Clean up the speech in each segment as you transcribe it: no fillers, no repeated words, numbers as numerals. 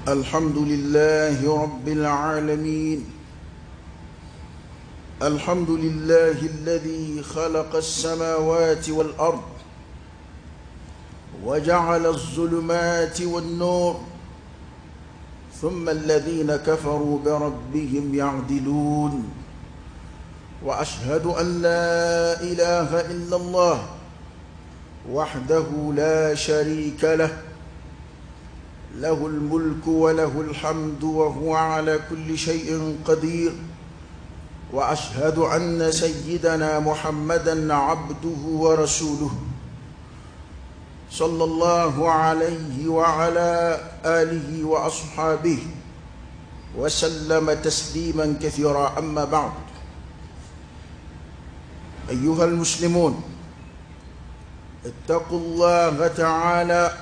الحمد لله رب العالمين الحمد لله الذي خلق السماوات والأرض وجعل الظلمات والنور ثم الذين كفروا بربهم يعدلون وأشهد أن لا إله إلا الله وحده لا شريك له له الملك وله الحمد وهو على كل شيء قدير وأشهد أن سيدنا محمدا عبده ورسوله صلى الله عليه وعلى آله وأصحابه وسلم تسليما كثيرا. أما بعد، أيها المسلمون، اتقوا الله تعالى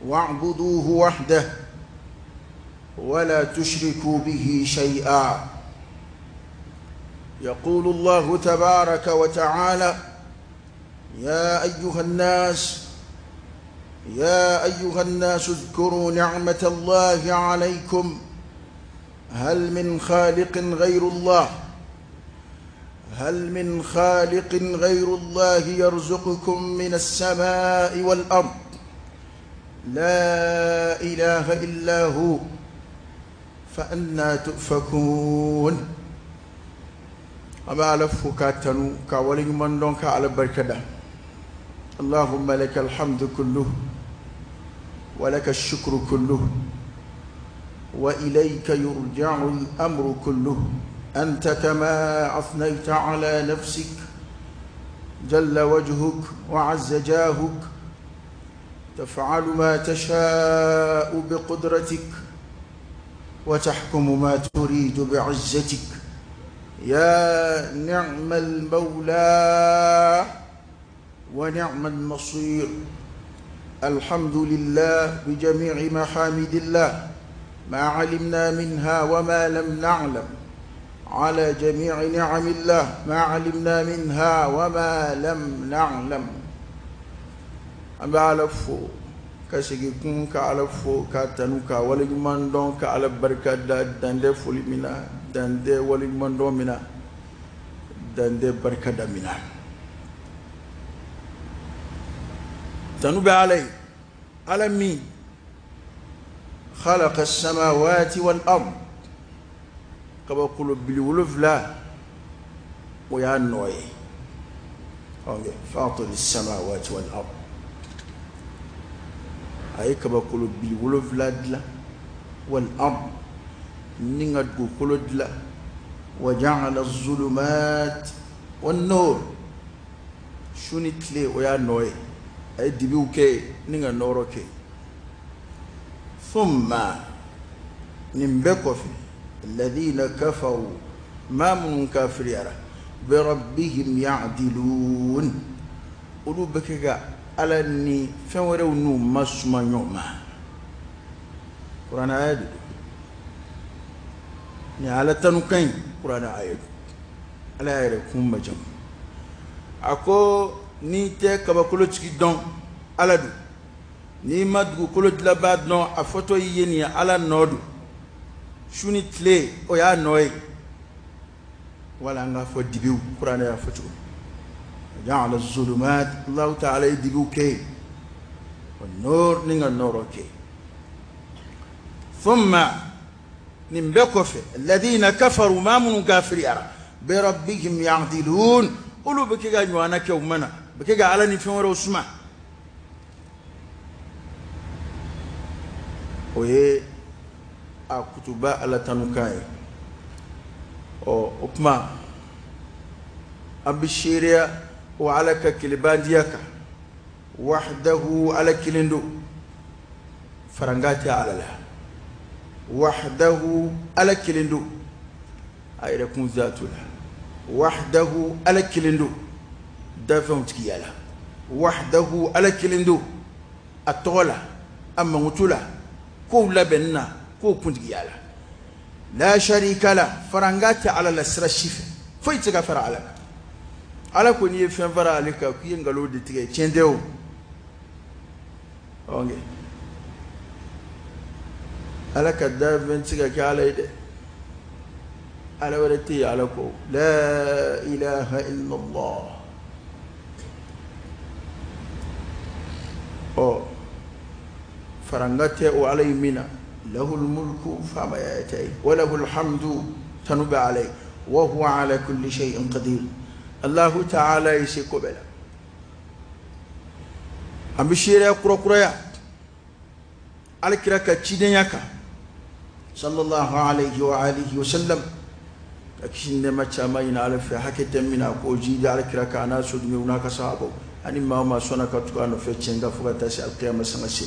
واعبدوه وحده ولا تشركوا به شيئا. يقول الله تبارك وتعالى: يا أيها الناس يا أيها الناس اذكروا نعمة الله عليكم، هل من خالق غير الله هل من خالق غير الله يرزقكم من السماء والأرض، لا إله إلا هو فأنا تؤفكون. أما ألف كاتنو كولي من دونك على بركة. اللهم لك الحمد كله ولك الشكر كله وإليك يرجع الأمر كله، أنت كما أثنيت على نفسك جل وجهك وعز جاهك، تفعل ما تشاء بقدرتك وتحكم ما تريد بعزتك، يا نعم المولى ونعم النصير. الحمد لله بجميع محامد الله ما علمنا منها وما لم نعلم، على جميع نعم الله ما علمنا منها وما لم نعلم. An bɛ Ala fo ka segin kun ka Ala fo ka tanu ka waleɲuman dɔn ka Ala barika da dan tɛ foli min na, dan tɛ waleɲuman dɔn min na, dan tɛ barika da min na. Tanu bɛ Ala ye, Ala min khalaqa as-samawati wal ard, kabakolo bili 7 o y'a nɔ ye. Fatir as-samawati wal ard, a ye kabakolo bili 7 dilan, wal ard ni ka dugukolo dilan, wa ja'ala az-zulumat wan nur, su ni tile o y'a nɔ ye, a ye dibiw kɛ ni ka nɔrɔ kɛ. Thumma, nin bɛɛ kɔfɛ, alladhina kafaru, maa minnu kafiriyara, bi rabbihim ya'dilun, olu bɛ kɛ ka Ala ni fɛn wɛrɛw n'u ma suma ɲɔgɔn ma. Kuranɛ aya de don nin, Ala tanu kan ɲi, kuranɛ aya don. Ala y'a yɛrɛ kun majamu, a ko n'i tɛ kabakolotigi dɔn, Ala don, n'i ma dugukolo dilanbaa dɔn, a fɔtɔ i ye nin ye Ala nɔ don, su ni tile o y'a nɔ ye. Wala an k'a fɔ dibiw, kuranɛ y'a fɔ cogo min, ja'ala az-zulumat, Allahu ta'ala ye dibiw kɛ, wa nur ni ka nɔrɔ kɛ. Thumma, nin bɛɛ kɔfɛ, alladhina kafaru, maa minnu kafiriyara, bi rabbihim ya'dilun, olu bɛ kɛ ka ɲɔgɔnna kɛ u ma na, bɛ kɛ ka Ala ni fɛn wɛrɛw suma. O ye a kutuba Ala tanukan ye. Ɔ o tuma an bɛ seereya o Ala ka kelebandiya kan, wahdahu, Ala kelen don, farankan tɛ Ala la. Wahdahu, Ala kelen don, a yɛrɛ kun zatu la. Wahdahu, Ala kelen don, dafɛnw tigiya la. Wahdahu, Ala kelen don, a tɔgɔ la, a mankutu la, kow labɛnni na, kow kuntigiya la. La sharika la, farankan tɛ Ala la sira si fɛ, foyi tɛ se ka fara Ala kan. Ala ko n'i ye fɛn fara ale kan, k'i ye nkalon de tigɛ, tiɲɛ tɛ o. Ok. Ala ka danfɛn tɛ se ka kɛ ala ye dɛ. Ala wɛrɛ tɛ yen ala kɔ. La ilaha illallah. Ɔ faranga tɛ o ala in min na. Lahul mulku faamaya tɛ ye. Wa lahul hamdu tanu bɛ ala ye. Wa huwa ala kulli shay'in qadir. Allahu ta'ala ye se ko bɛɛ la. An bɛ seereya kurakuraya alakira ka cidenya kan sallallahu alayhi wa alihi wa sallam ka kisi ni nɛɛma caman ɲini ala fɛ hakɛ tɛ min na k'o jidi alakira kan n'a sodenw n'a ka sahabaw ani maa o maa sɔnna ka tugu a nɔfɛ tiɲɛ kan fo ka taa se alikiyama sanga se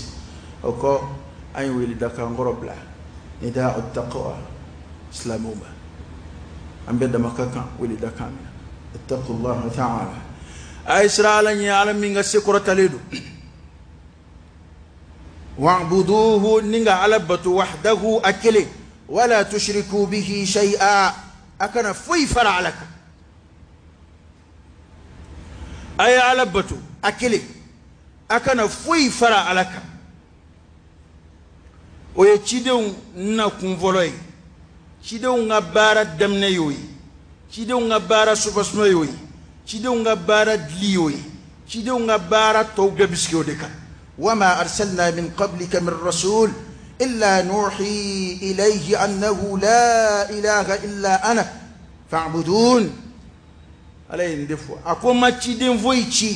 o kɔ an ye wele dakan kɔrɔ bila nida'u taqwa silamɛw ma an bɛɛ dama ka kan wele dakan min na ittaqullaha ta'ala a ye siran ala ɲɛ ala min ka se kɔrɔtalen don wa'buduhu ni ka ala bato wahdahu a kelen wala tushriku bihi shay'a a kana foyi fara ala kan a ye ala bato a kelen a kana foyi fara ala kan o ye cidenw na kun fɔlɔ ye cidenw ka baara daminɛ y'o ye cidenw ka baara soubassement y'o ye cidenw ka baara dili y'o ye cidenw ka baara tɔw bɛɛ bɛ sigi o de kan wama arsalna min qablika min rasul illa nuhi ilayhi annahu la ilaha illa ana fa'budun ala ye nin de fɔ a ko n ma ciden foyi ci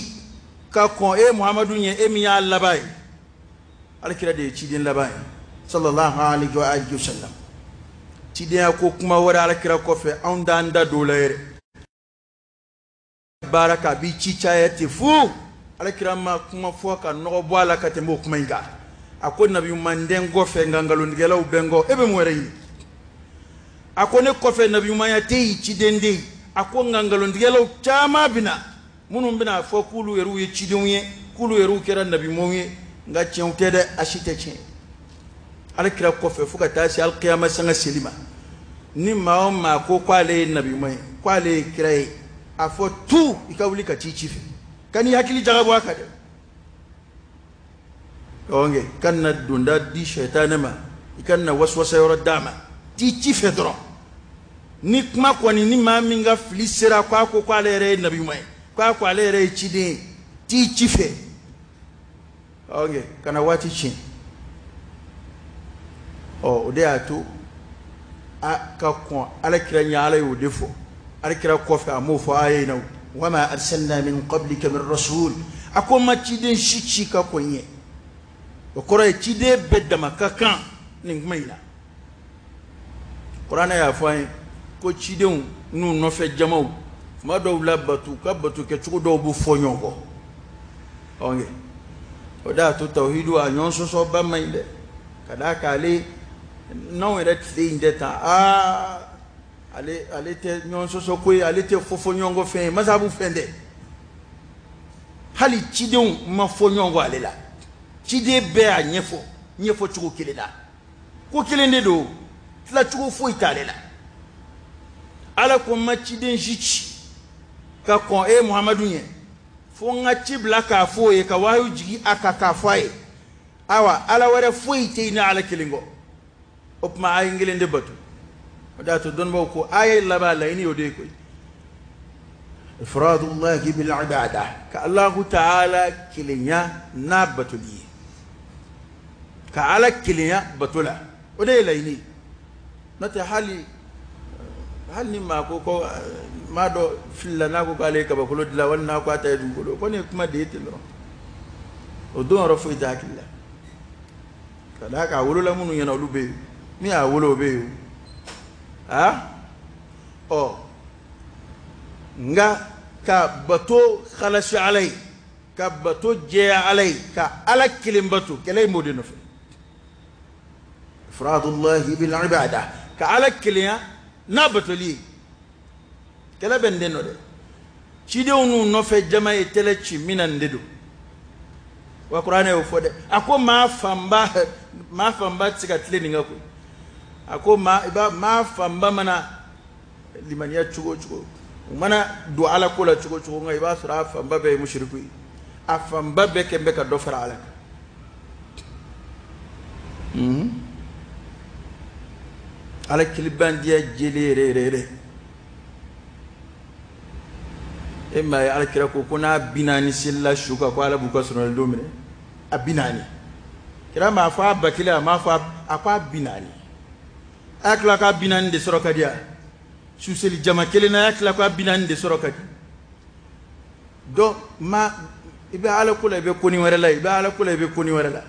ka kɔn e muhamadu ɲɛ e min y'a laban ye alakira de ye ciden laban ye sallallahu alaihi wa alihi wasallam cidenya ko kuma wɛrɛ alakira kɔfɛ anw t'an da don o la yɛrɛ baara k'a bi ci caya ten fu alakira ma kuma fɔ ka nɔgɔ bɔ a la ka tɛmɛ o kuma in kan a ko nabi ɲuman tɛ n kɔfɛ nka nkalontigɛlaw bɛ n kɔ e bɛ mun wɛrɛ ɲini a ko ne kɔfɛ nabi ɲumanya tɛ yen ciden tɛ yen a ko nka nkalontigɛlaw caman bɛ na minnu bɛna a fɔ k'olu yɛrɛw ye cidenw ye k'olu yɛrɛw kɛra nabiɲumanw ye nka tiɲɛw tɛ dɛ a si tɛ tiɲɛ alakira kɔfɛ fo ka taa se alikiyama sanga seli ma ni maa o maa ko k'ale ye nabiɲuman ye k'ale ye kira ye a fɔ tu i ka wuli ka t'i ci fɛ kan'i hakili jagabɔ a kan dɛ ɔnkɛ kana donda di sɛtanɛ ma i kana waswasa yɔrɔ d'a ma t'i ci fɛ dɔrɔn ni kuma kɔni ni maa min ka fili sera k'a ko k'ale yɛrɛ ye nabiɲuman ye k'a ko ale yɛrɛ ye ciden ye t'i ci fɛ ɔnkɛ kana waati tiɲɛ ɔ o de y'a to a ka kɔn ala kira ɲɛ ala y'o de fɔ ala kira kɔfɛ a m'o fɔ a ye na wama arsalna min qablika min rasul a ko n ma ciden si ci ka kɔn ɲɛ o kɔrɔ ye ciden bɛɛ dama ka kan nin kuma in na kuranɛ y'a fɔ an ye ko cidenw n'u nɔfɛ jamaw tuma dɔw la bato ka bato kɛcogo dɔw bɛ fɔ ɲɔgɔn kɔ ɔnkɛ o de y'a to tawhidu a ɲɔgɔn sɔsɔba man ɲi dɛ ka d'a kan ale n'anw yɛrɛ tile in tɛ tan aa ale ale tɛ ɲɔgɔn sɔsɔ ko ye ale tɛ fɔfɔ ɲɔgɔn kɔ fɛn ye masabu fɛn tɛ hali cidenw ma fɔ ɲɔgɔn kɔ ale la ciden bɛɛ y'a ɲɛfɔ ɲɛfɔ cogo kelen na ko kelen de don tilacogo foyi t'ale la ala ko n ma ciden si ci ka kɔn e muhamadu ɲɛ fo n ka ci bila k'a fɔ o ye ka wahayu jigin a kan k'a fɔ a ye awa ala wɛrɛ foyi tɛ yen ni ala kelen kɔ o tuma a ye n kelen de bato o de y'a to dɔnnibaaw ko aya laban laɲini y'o de ye koyi ifradullahi bil ibada ka Allahu ta'ala kelenya n'a batoli ye ka ala kelenya bato la o de ye laɲini ye n'o tɛ hali hali ni maa ko ko maa dɔ filila n'a ko k'ale ye kabakolo dilan walima n'a ko a ta ye dugukolo ko nin ye kuma de ye ten dɔrɔn o don yɔrɔ foyi tɛ hakili la ka d'a kan a wolola minnu ɲɛna olu bɛ yen min y'a wolo o bɛ yen aa ɔ nka ka bato halasi ala ye ka bato jɛya ala ye ka ala kelen bato kɛlɛ in b'o de nɔfɛ ifradullahi bil ibada ka ala kelenya n'a batoli ye kɛlɛ bɛ nin de nɔ dɛ cidenw n'u nɔfɛ jama ye tɛlɛ ci min na nin de don wa kuranɛ y'o fɔ dɛ a ko maa fanba maa fanba tɛ se ka tilen nin kan koyi a ko maa i b'a maa fanba mana limaniya cogo o cogo u mana don ala ko la cogo o cogo nka i b'a sɔrɔ a fanba bɛɛ ye musiriku ye a fanba bɛɛ kɛn bɛ ka dɔ fara ala kan. Ala kelebandiya jɛlen yɛrɛ yɛrɛ yɛrɛ. E m'a ye Ala kira ko ko n'a 40 selila su kan ko Ala b'u ka sunɔgɔlidon minɛ. A 40. Kira m'a fɔ a 1000, a m'a fɔ a ko a 40. A y'a tila k'a 40 de sɔrɔ ka di yan. Su seli jama kelen na, a y'a tila k'a 40 de sɔrɔ ka di. Donc ma i bɛ Ala ko la, i bɛ koni wɛrɛ la, i bɛ Ala ko la, i bɛ koni wɛrɛ la.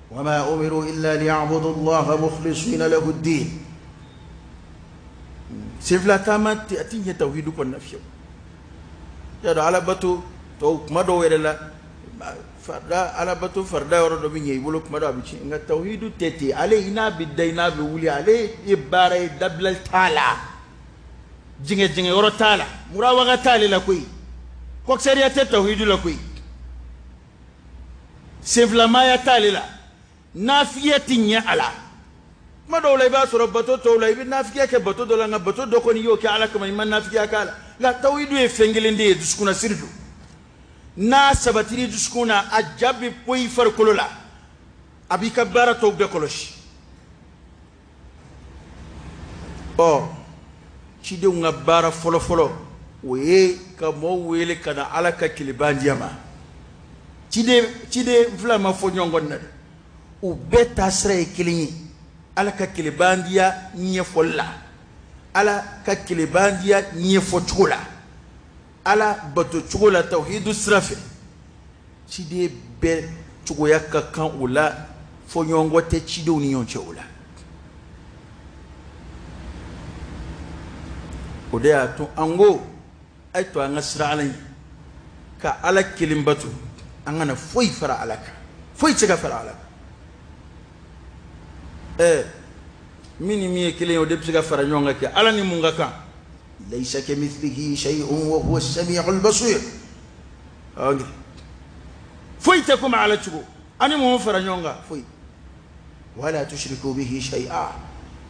Wama umiru illa liya'budu Allaha mukhlisina lahu ad-din. Senfila taama a ti ɲɛ tawhidu kɔnɔna fiyewu. I y'a dɔn Ala bato tɔw kuma dɔw yɛrɛ la, farida Ala bato farida yɔrɔ dɔ bɛ ɲɛ i bolo, kuma dɔ a bɛ tiɲɛ. Nka tawhidu tɛ ten. Ale i n'a bɛ da, i n'a bɛ wuli, ale ye baara ye, dabilali t'a la, jɛngɛ jɛngɛ yɔrɔ t'a la, murawaga t'ale la koyi, kɔkisɛriya tɛ tawhidu la koyi, senfilamaya t'ale la, nafigiya ti ɲɛ a la. Kuma dɔw la i b'a sɔrɔ bato tɔw la i bɛ nafigiya kɛ bato dɔ la, nka bato dɔ kɔni i y'o kɛ Ala kama, i ma nafigiya k'a la. Nka tawhidu ye fɛn kelen de ye, dusukunnasiri don. N'a sabatira dusukun na, a ja bɛ bɔ i farikolo la, a b'i ka baara tɔw bɛɛ kɔlɔsi. Ɔ cidenw ka baara fɔlɔfɔlɔ o ye ka mɔɔw wele ka na Ala ka kelebandiya ma. Ciden fila ma fɔ ɲɔgɔn kɔ nin na dɛ, u bɛɛ taasira ye kelen ye Ala ka kelebandiya ɲɛfɔli la, Ala ka kelebandiya ɲɛfɔcogo la, Ala bato cogo la, tawhidu sira fɛ. Ciden bɛɛ cogoya ka kan o la, fɔɲɔgɔnkɔ tɛ cidenw ni ɲɔgɔn cɛ o la. O de y'a to an ko a ye to an ka siran Ala ɲɛ, ka Ala kelen bato, an kana foyi fara Ala kan, foyi tɛ se ka fara Ala kan. Min ni min ye kelen ye, o de bɛ se ka fara ɲɔgɔn kan kɛ. Ala ni mun ka kan? Laysa kamithlihi shay'un wa huwa as-sami'ul basir. Foyi tɛ komi Ala cogo, ani mun fara ɲɔgɔn kan? Foyi. Wala tushriku bihi shay'a,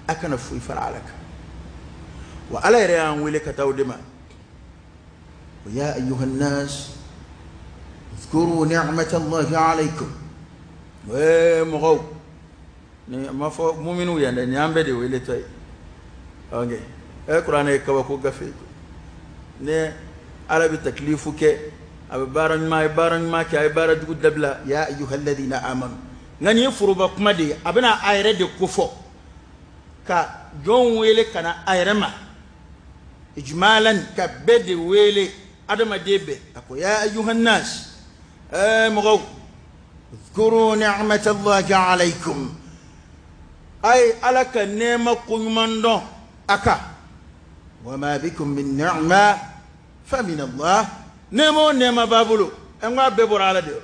a kana foyi fara Ala kan. Wa Ala yɛrɛ y'an wele ka taa o de ma. Wa ya ayyuhan nas udhkuru ni'matallahi alaykum. Mɔgɔw, ni ma fɔ muminuw yan dɛ, nin y'an bɛɛ de wele tɔ ye. Ok, Kuranɛ ye kabako gafe ye. Ne Ala bɛ takilifu kɛ, a bɛ baara ɲuman, a ye baara ɲuman kɛ, a ye baara jugu dabila. Ya ayyuhalladhina amanu. Nka nin ye foroba kuma de ye, a bɛna a yɛrɛ de kofɔ ka jɔnw wele ka na a yɛrɛ ma, ijmalan, ka bɛɛ de wele, adamaden bɛɛ. A ko ya ayyuhan nas, mɔgɔw, udhkuru ni'matallahi alaykum, a ye Ala ka nɛɛma koɲuman dɔn a kan. Wa ma bikum min ni'ma fa min Allah. Nɛɛma o nɛɛma b'a bolo, n ko a bɛɛ bɔra Ala de yɔrɔ.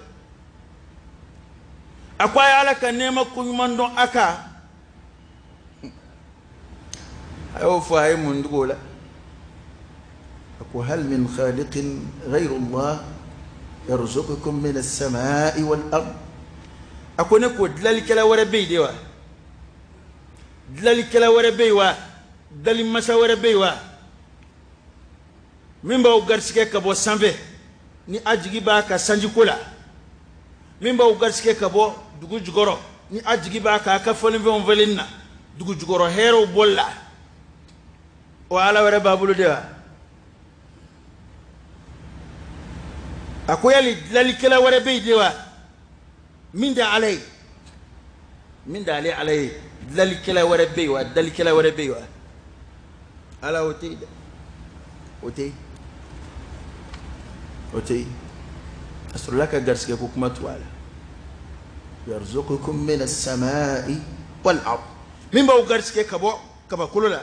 A ko a ye Ala ka nɛɛma koɲuman dɔn a kan. A y'o fɔ, a ye mun tugu o la? A ko hal min khaliqin ghayru Allah yarzuqukum min as-samai wal ard. A ko ne ko dilalikɛla wɛrɛ bɛ yen de wa? Dilalikɛla wɛrɛ bɛ yen wa? Dalimasa wɛrɛ bɛ yen wa? Min b'aw garisigɛ ka bɔ sanfɛ ni a jigi b'a ka sanjiko la, min b'aw garisigɛ ka bɔ dugu jukɔrɔ ni a jigi b'a ka a ka falenfɛnw falenni na, dugu jukɔrɔ hɛrɛw bɔli la, o Ala wɛrɛ b'a bolo de wa? A ko yali dilalikɛla wɛrɛ bɛ yen de wa min tɛ Ala ye, min tɛ ale Ala ye? Dilalikɛla wɛrɛ bɛ yen wa? Dalikɛla wɛrɛ bɛ yen wa? Ala o tɛ yen dɛ, o tɛ yen, o tɛ yen. A sɔrɔla ka garisigɛ ko kuma tugu a la. Yarzuqukum min as-samai wal ard, min b'aw garisigɛ ka bɔ kabakolo la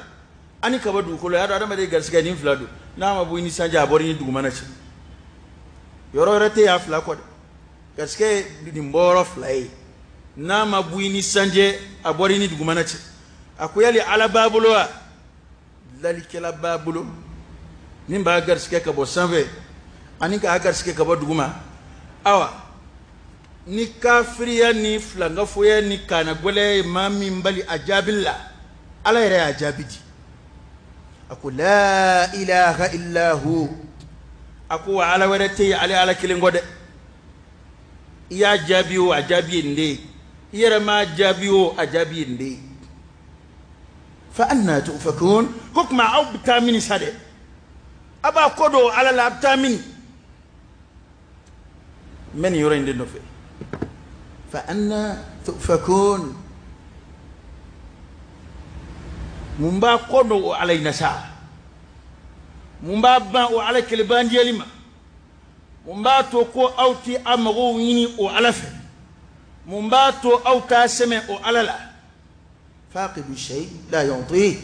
ani ka bɔ dugukolo la. Y'a dɔn adamaden garisigɛ nin fila don, n'a ma bɔ i ni sanji, a bɔra i ni dugumana cɛ. Yɔrɔ wɛrɛ tɛ yen a fila kɔ dɛ. Garisigɛ ye nin bɔyɔrɔ fila ye, n'a ma bɔ i ni sanjɛ, a bɔra i ni dugumana cɛ. A ko yali Ala b'a bolo wa? Dilalikɛla b'a bolo min b'a garisigɛ ka bɔ sanfɛ ani k'a garisigɛ ka bɔ duguma. Awa ni kafiriya ni filankafoya ni kanagwɛlɛya ye maa min bali a jaabili la, Ala yɛrɛ y'a jaabi di. A ko la ilaha illa hu. A ko wa Ala wɛrɛ tɛ yen ale Ala kelen kɔ dɛ. I y'a jaabi o, a jaabi ye nin de ye. I yɛrɛ m'a jaabi o, a jaabi ye nin de ye. Fa anna tufakun, ko kuma aw bɛ taa mini sa dɛ, a b'a kɔ don Ala la, a bɛ taa mini? N bɛ nin yɔrɔ in de nɔfɛ. Fa anna tufakun, mun b'a kɔ don o Ala in na sa? Mun b'a ban o Ala kelebandiyali ma? Mun b'a to ko aw ti a magow ɲini o Ala fɛ? Mun b'a to aw t'a sɛmɛ o Ala la? Faqidu shay la yu'ti,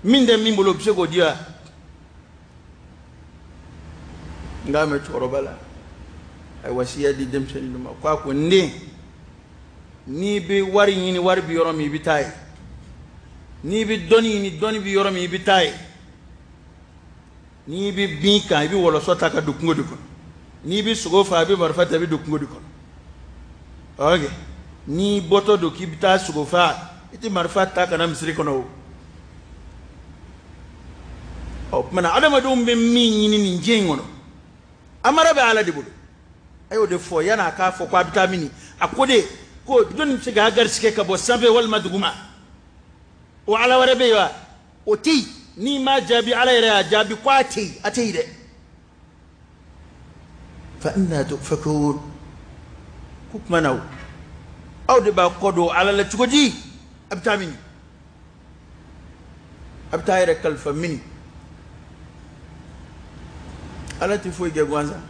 min tɛ min bolo o bɛ se k'o di wa? N k'a mɛn cɛkɔrɔba la, a ye wasiya di denmisɛnnin dɔ ma ko a ko n den, n'i bɛ wari ɲini, wari bɛ yɔrɔ min, i bɛ taa yen. N'i bɛ dɔnni ɲini, dɔnni bɛ yɔrɔ min, i bɛ taa yen. N'i bɛ bin kan, i bɛ wɔlɔsɔ ta ka don kungo de kɔnɔ. N'i bɛ sogo faa, i bɛ marifa ta, i bɛ don kungo de kɔnɔ. Ok, n'i bɔtɔ don k'i bɛ taa sogo faa, i tɛ marifa ta ka na misiri kɔnɔ o. Ɔ tuma na, adamadenw bɛ min ɲini nin diɲɛ in kɔnɔ, a mara bɛ Ala de bolo. A y'o de fɔ yanni a k'a fɔ ko a bɛ taa mini. A ko de ko jɔnni bɛ se k'a garisigɛ ka bɔ sanfɛ walima duguma? O Ala wɛrɛ bɛ yen wa? O tɛ yen. N'i m'a jaabi, Ala yɛrɛ y'a jaabi ko a tɛ yen, a tɛ yen dɛ. Fa anna tufakun, ko tuma na o, aw de b'a kɔ don Ala la cogo di? A bɛ taa mini? A bɛ taa yɛrɛ kalifa mini? Ala tɛ foyi kɛ gansan.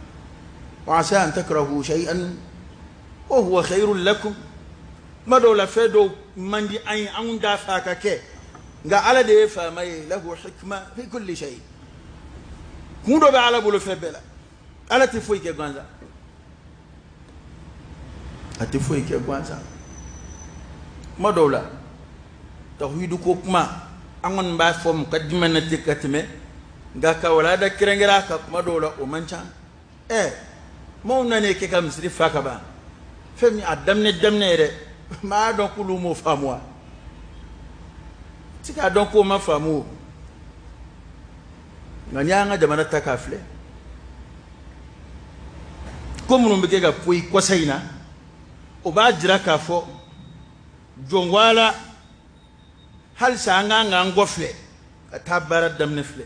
Wa asa an takrahu shay'an wa huwa khayrun lakum. Kuma dɔw la, fɛn dɔw man di an ye, an kun t'a fɛ a ka kɛ, nka Ala de ye faama ye. Lahu hikma fi kulli shay, kun dɔ bɛ Ala bolo fɛn bɛɛ la. Ala tɛ foyi kɛ gansan, a tɛ foyi kɛ gansan. Kuma dɔw la, tawhidu ko kuma, an kɔni b'a fɔ mukadima na ten ka tɛmɛ, nka ka walada kɛrɛnkɛrɛn a kan kuma dɔw la, o man ca. Ɛ, maaw nana kɛ ka misiri fa ka ban, fɛn min a daminɛ daminɛ yɛrɛ, n b'a dɔn k'olu m'o faamu wa? Ti k'a dɔn k'o ma faamu o. Nka n'i y'an ka jamana ta k'a filɛ, ko minnu bɛ kɛ ka poyi kɔsa in na, o b'a jira k'a fɔ jɔnwala halisa an k'an k'an kɔ filɛ ka taa baara daminɛ filɛ.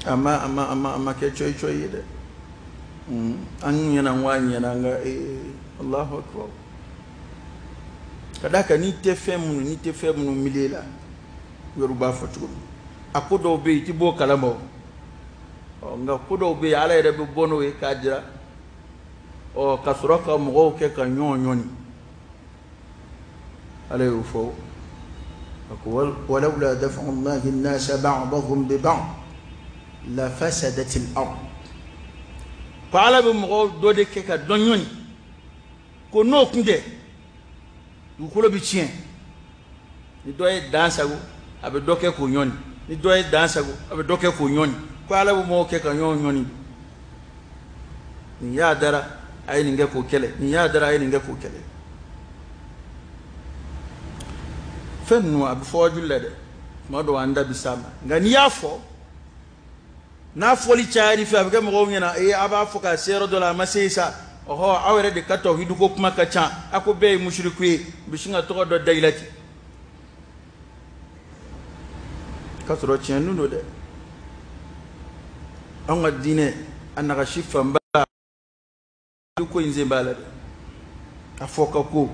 A ma a ma a ma a ma kɛ coyi coyi ye dɛ. An ɲɛna n ko a ɲɛna, nka ee, Allahu akbar. Ka d'a kan n'i tɛ fɛn minnu milieu la, u yɛrɛ b'a fɔ cogo min, a ko dɔw bɛ yen, i tɛ bɔ o kalama o. Ɔ, nka ko dɔw bɛ yen, Ala yɛrɛ bɛ bɔ n'o ye k'a jira, ɔ, ka sɔrɔ ka mɔgɔw kɛ ka ɲɔgɔn ɲɔni. Ala y'o fɔ, a ko walawla daf'u llahi nnasa ba'dahum bi ba'd la fasadat al-ard. Ko Ala bɛ mɔgɔw dɔ de kɛ ka dɔ ɲɔni, ko n'o kun tɛ, dugukolo bɛ tiɲɛ. Ni dɔ ye dan sago, a bɛ dɔ kɛ k'o ɲɔni. Ni dɔ ye dan sago, a bɛ dɔ kɛ k'o ɲɔni. Ko Ala bɛ mɔgɔw kɛ ka ɲɔgɔn ɲɔni. Nin y'a dara, a ye nin kɛ k'o kɛlɛ. Nin y'a dara, a ye nin kɛ k'o kɛlɛ. Fɛn ninnu, a bɛ fɔ wajuli la dɛ, tuma dɔw an da bɛ s'a ma, nka n'i y'a fɔ, n'a fɔli cayar'i fɛ, a bɛ kɛ mɔgɔw ɲɛna ee, a b'a fɔ k'a se yɔrɔ dɔ la, a ma se yen sa. Ɔhɔ, aw yɛrɛ de ka tawhidu ko kuma ka ca, a ko bɛɛ ye musiriku ye, u bɛ sin ka tɔgɔ dɔ da i la ten, k'a sɔrɔ tiɲɛ dun don dɛ. Anw ka diinɛ a nagasi fanba ko in sen b'a la dɛ. A fɔ ka ko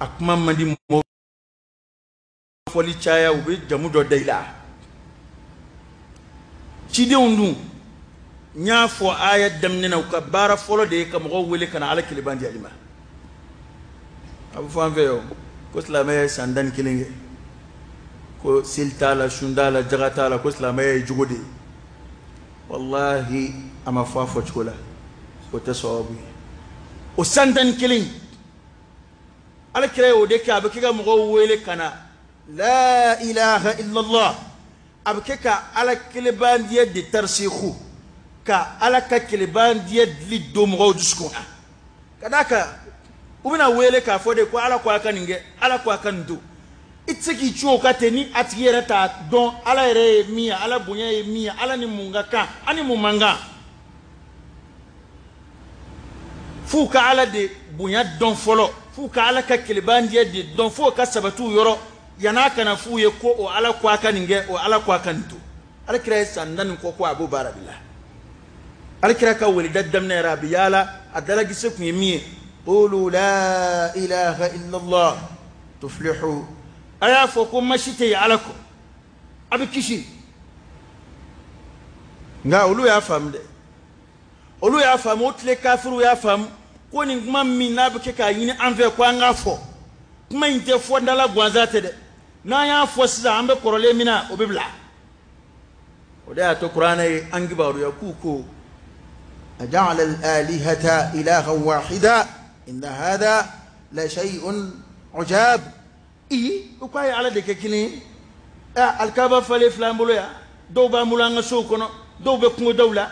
a kuma man di mɔgɔ, fɔli caya, u bɛ jamu dɔ da i la. Cidenw dun, n y'a fɔ aya daminɛ na, u ka baara fɔlɔ de ye ka mɔgɔw wele ka na Ala kelebandiyali ma. A bɛ fɔ an fɛ yan ko silamɛya ye san 11 kɛ, ko seli t'a la, sun t'a la, jaga t'a la, ko silamɛya ye jogo de ye. Walahi, a ma fɔ a fɔcogo la, o tɛ sababu ye. O san 11, Ala kira ye o de kɛ. A bɛ kɛ ka mɔgɔw wele ka na la ilaha illallah, a bɛ kɛ ka Ala kelebandiya de tarisiku, ka Ala ka kelebandiya dili don mɔgɔw dusukun na. Ka d'a kan u bɛna wele k'a fɔ de ko Ala ko a ka nin kɛ, Ala ko a ka nin to. I tɛ se k'i cun o ka ten ni a tigi yɛrɛ t'a dɔn Ala yɛrɛ ye min ye, Ala bonya ye min ye, Ala ni mun ka kan ani mun man kan. F'u ka Ala de bonya dɔn fɔlɔ. F'u ka Ala ka kelebandiya de dɔn, f'o ka sabati u yɔrɔ, yan'a kana f'u ye ko o Ala ko a ka nin kɛ, o Ala ko a ka nin to. Ala kira ye san 10 ni kɔ ko a b'o baara de la. Ala kira ka weleda daminɛ yɛrɛ, a bɛ yaala, a dalakisɛ kun ye min ye, qulu la ilaha illallah tuflihu. A y'a fɔ ko masi tɛ yen Ala kɔ, a bɛ kisi. Nka olu y'a faamu dɛ, olu y'a faamu, o tile kafiriw y'a faamu ko nin kuma min n'a bɛ kɛ k'a ɲini an fɛ ko an k'a fɔ, kuma in tɛ fɔ dala gansan tɛ dɛ, n'an y'a fɔ sisan an bɛ kɔrɔlen min na o bɛ bila. O de y'a to kuranɛ ye an kibaruya k'u ko aja'ala al-alihata ilahan wahida inna hadha la shay'un ujab. I u k'a ye Ala de kɛ kelen ye. Alikaba falen filɛ an bolo yan, dɔw b'an bolo an ka sow kɔnɔ, dɔw bɛ kungodaw la.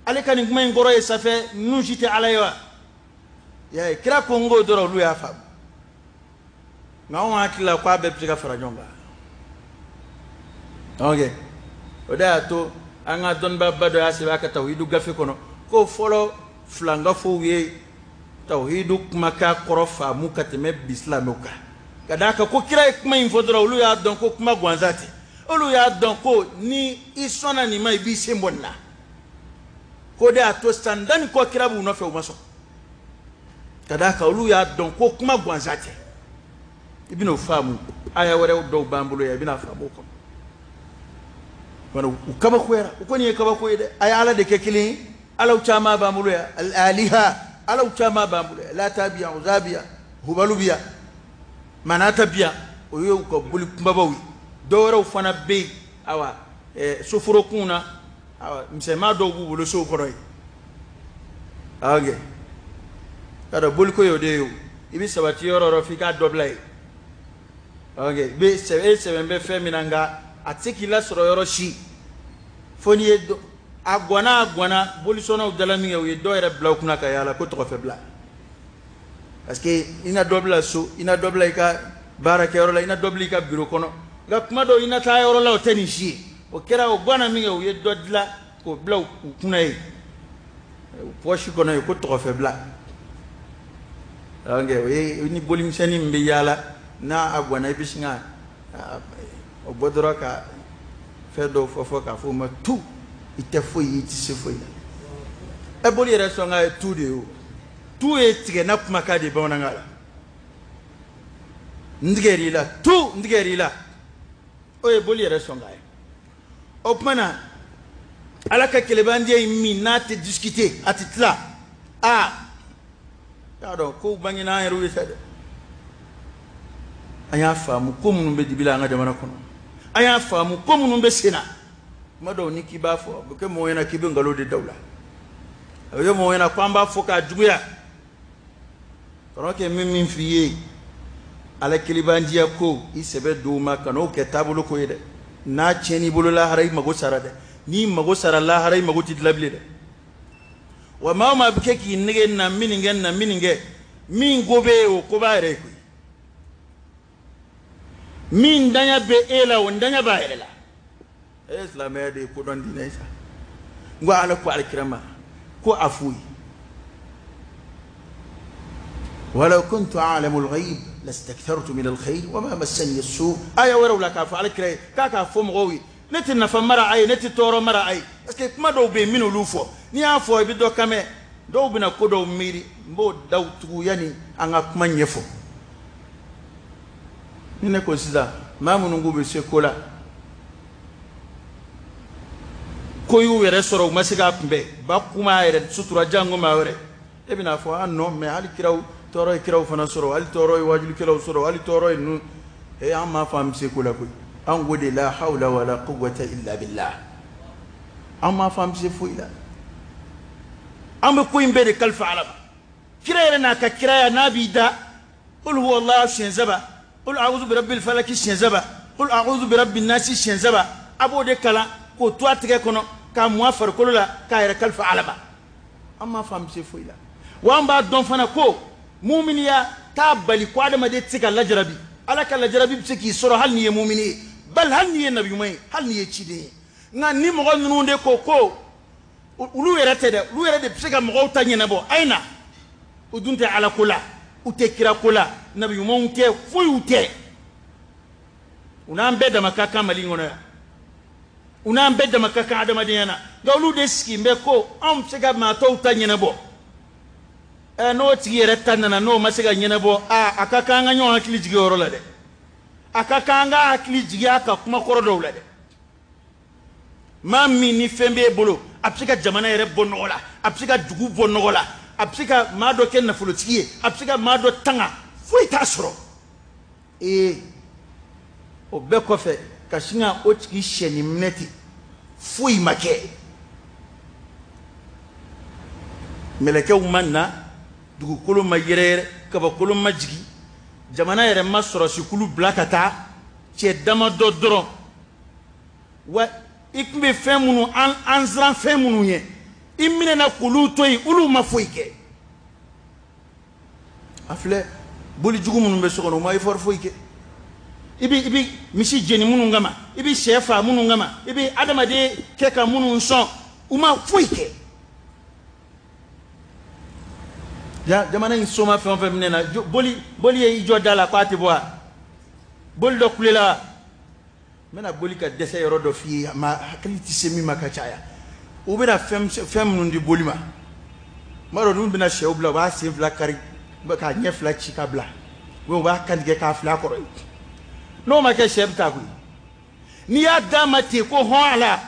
Ale ka nin kuma in kɔrɔ ye safɛ ninnu si tɛ Ala ye wa? Y'a ye kira ko n k'o dɔrɔn, olu y'a faamu. Nka anw hakili la k'a bɛɛ bɛ se ka fara ɲɔgɔn kan. Ok, o de y'a to an ka dɔnnibaaba dɔ y'a sɛbɛn a ka tawhidu gafe kɔnɔ ko fɔlɔ filankafow ye tawhidu kumakan kɔrɔ faamu ka tɛmɛ bi silamɛw kan, ka d'a kan ko kira ye kuma in fɔ dɔrɔn, olu y'a dɔn ko kuma gansan tɛ, olu y'a dɔn ko ni i sɔnna nin ma i b'i sen bɔ nin na. Ko de y'a to san 10 ni kɔ kira b'u nɔfɛ, u ma sɔn, ka d'a kan olu y'a dɔn ko kuma gansan tɛ. I bɛn'o faamu aya wɛrɛw dɔw b'an bolo yan, i bɛna faamu o kɔnɔ. U kabakoyara, u kɔni ye kabako ye dɛ. A ye Ala de kɛ kelen ye, alaw caman b'an bolo yan, al-aliha alaw caman b'an bolo yan, Lata bi yan, Uza bi yan, Hubalu bi yan, Manata bi yan, o ye u ka boli kunbabaw ye. Dɔw wɛrɛw fana bɛ yen, awa soforokunw na, awa misɛnman dɔw b'u bolo sow kɔnɔ yen. Ok, y'a dɔn boliko y'o de ye o, i bɛ sabati yɔrɔ o yɔrɔ f'i k'a dɔ bila yen. Ok, i bɛ sɛbɛn, e sɛbɛn bɛ fɛn min na, nka a tɛ se k'i lasɔrɔ yɔrɔ si fo n'i ye a gwanna, a gwanna bolisɔnnaw dala min kɛ, u ye dɔ yɛrɛ bila u kunna ka yaala ko tɔgɔfɛ bila, parce que i na dɔ bila so, i na dɔ bila i ka baarakɛyɔrɔ la, i na dɔ bila i ka bureau kɔnɔ, nka kuma dɔw i na taa yɔrɔ la o tɛ nin si ye. O kɛra o gwanna min kɛ, u ye dɔ dilan k'o bila u kunna yen, poche kɔnɔ yen, ko tɔgɔfɛ bila. Donc o ye ni bolimisɛnnin min bɛ yaala n'a a gwanna, i bɛ sin ka o bɔ dɔrɔn ka fɛn dɔw fɔ fɔ k'a fɔ o ma tu, i tɛ foyi ye, i tɛ se foyi la. Ɛ boli yɛrɛ sɔn ka ye tu de ye o, tu ye tigɛ n'a kumakan de ye bamanankan la. N tigɛr'i la tu, n tigɛr'i la, o ye boli yɛrɛ sɔn ka ye. O tuma na Ala ka kelebandiya ye min n'a tɛ discuter, a tɛ tila. Aa, y'a dɔn kow bangena an yɛrɛw ye sa dɛ. An y'a faamu ko minnu bɛ dibi la an ka jamana kɔnɔ, an y'a faamu ko minnu bɛ sen na. Kuma dɔw ni k'i b'a fɔ, a bɛ kɛ mɔgɔw ɲɛna k'i bɛ nkalon de da u la, a bɛ kɛ mɔgɔw ɲɛna ko an b'a fɔ k'a juguya. Kɔrɔ kɛ min f'i ye, Ala kelebandiya ko i sɛbɛ d'o ma, ka n'o kɛ taabolo ko ye dɛ. N'a tiɲɛn'i bolo lahara, i mago sara dɛ. N'i mago sara lahara, i mago tɛ dilan bilen dɛ. Wa maa o maa bɛ kɛ k'i nege na min kɛ na min kɛ, min ko bɛ ye, o ko b'a yɛrɛ ye koyi. Min danya bɛ e la, o danya b'a yɛrɛ la. E silamɛya de ye kodɔn diinɛ ye sa. N ko Ala ko alikira ma ko a f'u ye, walaw kuntu a'lamu al-ghayb lastakthartu min al-khayr wa ma massani as-su. Aya wɛrɛw la k'a fɔ alikira ye k'a k'a fɔ mɔgɔw ye, ne tɛ nafa mara a ye, ne tɛ tɔɔrɔ mara a ye. Parce que kuma dɔw bɛ yen minnu fɔ, n'i y'a fɔ i bɛ dɔ kan mɛn, dɔw bɛna ko dɔw miiri. N b'o daw tugu yanni an ka kuma ɲɛfɔ. Ni ne ko sisan, maa minnu k'u bɛ se ko la, ko y'u yɛrɛ sɔrɔ, u ma se k'a kunbɛn, ba kuma yɛrɛ sutura janko maa wɛrɛ, e bɛna fɔ ah non, mais hali kiraw tɔɔrɔ ye kiraw fana sɔrɔ, hali tɔɔrɔ ye wajulikɛlaw sɔrɔ, hali tɔɔrɔ ye ninnu. E an m'a fɔ an bɛ se ko la koyi, an ko de la hawla wala quwwata illa billah. An m'a fɔ an bɛ se foyi la, an bɛ ko in bɛɛ de kalifa Ala ma. Kira yɛrɛ n'a ka kiraya n'a b'i da, qul huwa Allah siɲɛ 3, qul a'udhu bi rabbil falaki siɲɛ 3, qul a'udhu bi rabbin nasi siɲɛ 3, a b'o de kalan k'o to a tɛgɛ kɔnɔ k'a mun a farikolo la k'a yɛrɛ kalifa Ala ma. An m'a fɔ an bɛ se foyi la. Wa an b'a dɔn fana ko muminiya t'a bali ko adamaden tɛ se ka lajarabi. Ala ka lajarabi bɛ se k'i sɔrɔ hali n'i ye mumini ye, bali hali n'i ye nabi ɲuman ye, hali n'i ye ciden ye. Nka ni mɔgɔ ninnu de ko ko olu yɛrɛ tɛ dɛ, olu yɛrɛ de bɛ se ka mɔgɔw ta ɲɛnabɔ, a ye na, o dun tɛ Ala ko la. U tɛ kira ko la, nabi ɲumanw tɛ, foyiw tɛ. U n'an bɛɛ dama ka kan Mali in kɔnɔ yan, u n'an bɛɛ dama ka kan adamadenya na. Nka olu de sigi bɛ ko anw bɛ se ka maa tɔw ta ɲɛnabɔ. N'o tigi yɛrɛ ta nana n'o ma se ka ɲɛnabɔ, a ka kan an ka ɲɔgɔn hakili jigin o yɔrɔ la dɛ. A ka kan an ka hakili jigin a ka kuma kɔrɔ dɔw la dɛ. Maa min ni fɛn b'e bolo, a bɛ se ka jamana yɛrɛ bɔ nɔgɔ la, a bɛ se ka dugu bɔ nɔgɔ la, a bɛ se ka maa dɔ kɛ nafolotigi ye, a bɛ se ka maa dɔ tanga, foyi t'a sɔrɔ. O bɛɛ kɔfɛ ka sin ka o tigi sɛni minɛ ten, foyi ma kɛ. Mɛlɛkɛw ma na, dugukolo ma yɛrɛyɛrɛ, kabakolo ma jigin, jamana yɛrɛ ma sɔrɔsikulu bila ka taa, cɛ damadɔ dɔrɔn. Wa i tun bɛ fɛn minnu an siran fɛn minnu ye, i minɛna k'olu to yen, olu ma foyi kɛ. A filɛ, bolijugu minnu bɛ so kɔnɔ, u ma effort foyi kɛ. I bɛ misi jeni minnu kama, i bɛ sɛ fa minnu kama, i bɛ adamaden kɛ ka minnu sɔn, u ma foyi kɛ. Jamana in soma fɛn o fɛn minɛ na, boli ye i jɔ da la k'a tɛ bɔ wa? Boli dɔ kulela wa? N bɛna boli ka dɛsɛ yɔrɔ dɔ f'i ye, ma hakili tɛ se min ma ka caya. U bɛna fɛn minnu di boli ma, n b'a dɔn n'u bɛna sɛw bila, u b'a sen fila kari k'a ɲɛ fila ci ka bila, u b'a kantigɛ k'a fila kɔrɔ ye. N'o ma kɛ, sɛ bɛ taa koyi. N'i y'a d'a ma ten ko hɔn a la,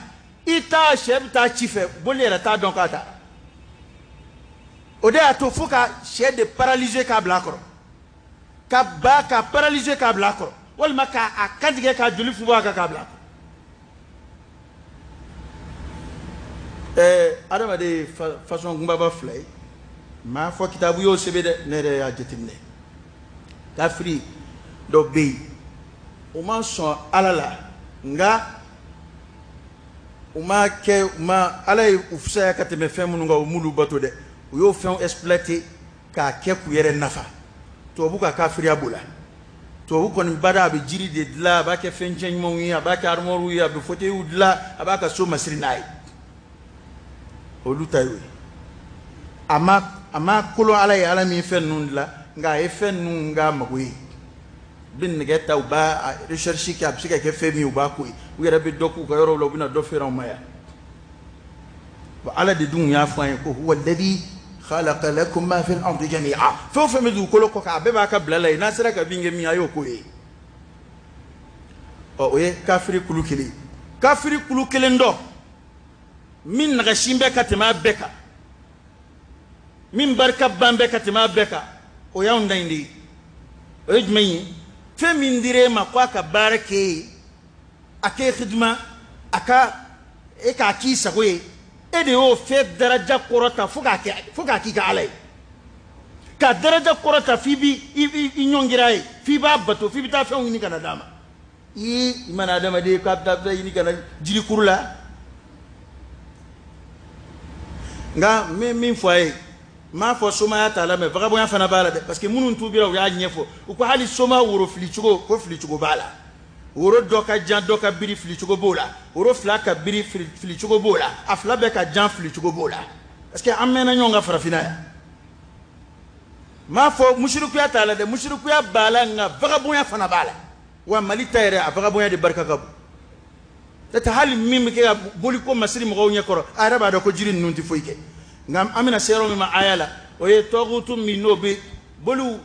i t'a sɛ bɛ taa ci fɛ, boli yɛrɛ t'a dɔn k'a ta. O de y'a to fo ka sɛ de paralyser k'a bila a kɔrɔ, ka ba ka paralyser k'a bila a kɔrɔ, walima k'a kantigɛ k'a joli funfun a kan k'a bila a kɔrɔ. Adamaden façon kunbaba fila ye, n m'a fɔ kitabu y'o sɛbɛn dɛ, ne yɛrɛ y'a jateminɛ. Kafiri dɔ bɛ yen, o ma sɔn Ala la, nka u ma kɛ, u ma Ala ye u fisaya ka tɛmɛ fɛn minnu kan, u m'olu bato dɛ. U y'o fɛnw exploiter k'a kɛ k'u yɛrɛ nafa. Tubabu ka kafiriya b'o la. Tubabu kɔni bada, a bɛ jiri de dilan, a b'a kɛ fɛn cɛ ɲumanw ye, a b'a kɛ armoire ye, a bɛ fauteuil dilan, a b'a ka so masiri n'a ye. Olu ta y'o ye. A ma kolo Ala ye, Ala min fɛn ninnu dilan, nka a ye fɛn ninnu k'a mago ye. U bɛ nɛgɛ ta, u b'a recherche kɛ, a bɛ se ka kɛ fɛn min ye, u b'a ko ye. U yɛrɛ bɛ dɔ k'u ka yɔrɔw la, u bɛna dɔ feere anw ma yan. Ala de dun y'a fɔ an ye ko huwa alladhi khalaqa lakum ma fil ardi jami'a. Fɛn o fɛn bɛ dugukolo kɔ kan, a bɛɛ b'a ka bila la yen. N'a sera ka bin kɛ min ye, a y'o k'o ye. Ɔ, o ye kafiri kulu kelen. Kafiri kulu kelen dɔ min nagasi bɛ ka tɛmɛ a bɛɛ kan, min barika ban bɛ ka tɛmɛ a bɛɛ kan, o y'anw da in de ye. O ye jumɛn ye? Fɛn min dir'e ma ko a ka baara k'e ye, a k'e xidima, a ka e k'a k'i sago ye, e de y'o fɛn daraja kɔrɔta fo k'a k'i ka Ala ye, k'a daraja kɔrɔta f'i b'i ɲɔngiri a ye, f'i b'a bato, f'i bɛ taa fɛnw ɲini ka na d'a ma. I mana adamaden k'a bɛ taa fɛn ɲini ka na jirikuru la. Nka n bɛ min fɔ a ye, n m'a fɔ somaya t'a la, mɛ vagabond fana b'a la dɛ, parce que minnu tubira u y'a ɲɛfɔ, u ko hali soma woro filicogo, ko filicogo b'a la. Woro dɔ ka jan, dɔ ka biri, filicogo b'o la. Woro fila ka biri, filicogo b'o la. A fila bɛɛ ka jan, filicogo b'o la. Parce que an mɛnna ɲɔgɔn kan farafinna yan. N m'a fɔ musirikuya t'a la dɛ, musirikuya b'a la, nka vagabond fana b'a la. Wa Mali ta yɛrɛ, a vagabond de barika ka bon. N'o tɛ hali min bɛ kɛ ka boliko masiri mɔgɔw ɲɛkɔrɔ, a yɛrɛ b'a dɔn ko jiri ninnu tɛ foyi kɛ. Nka an bɛna se yɔrɔ min ma aya la, o ye tɔgutu min n'o bɛ boliw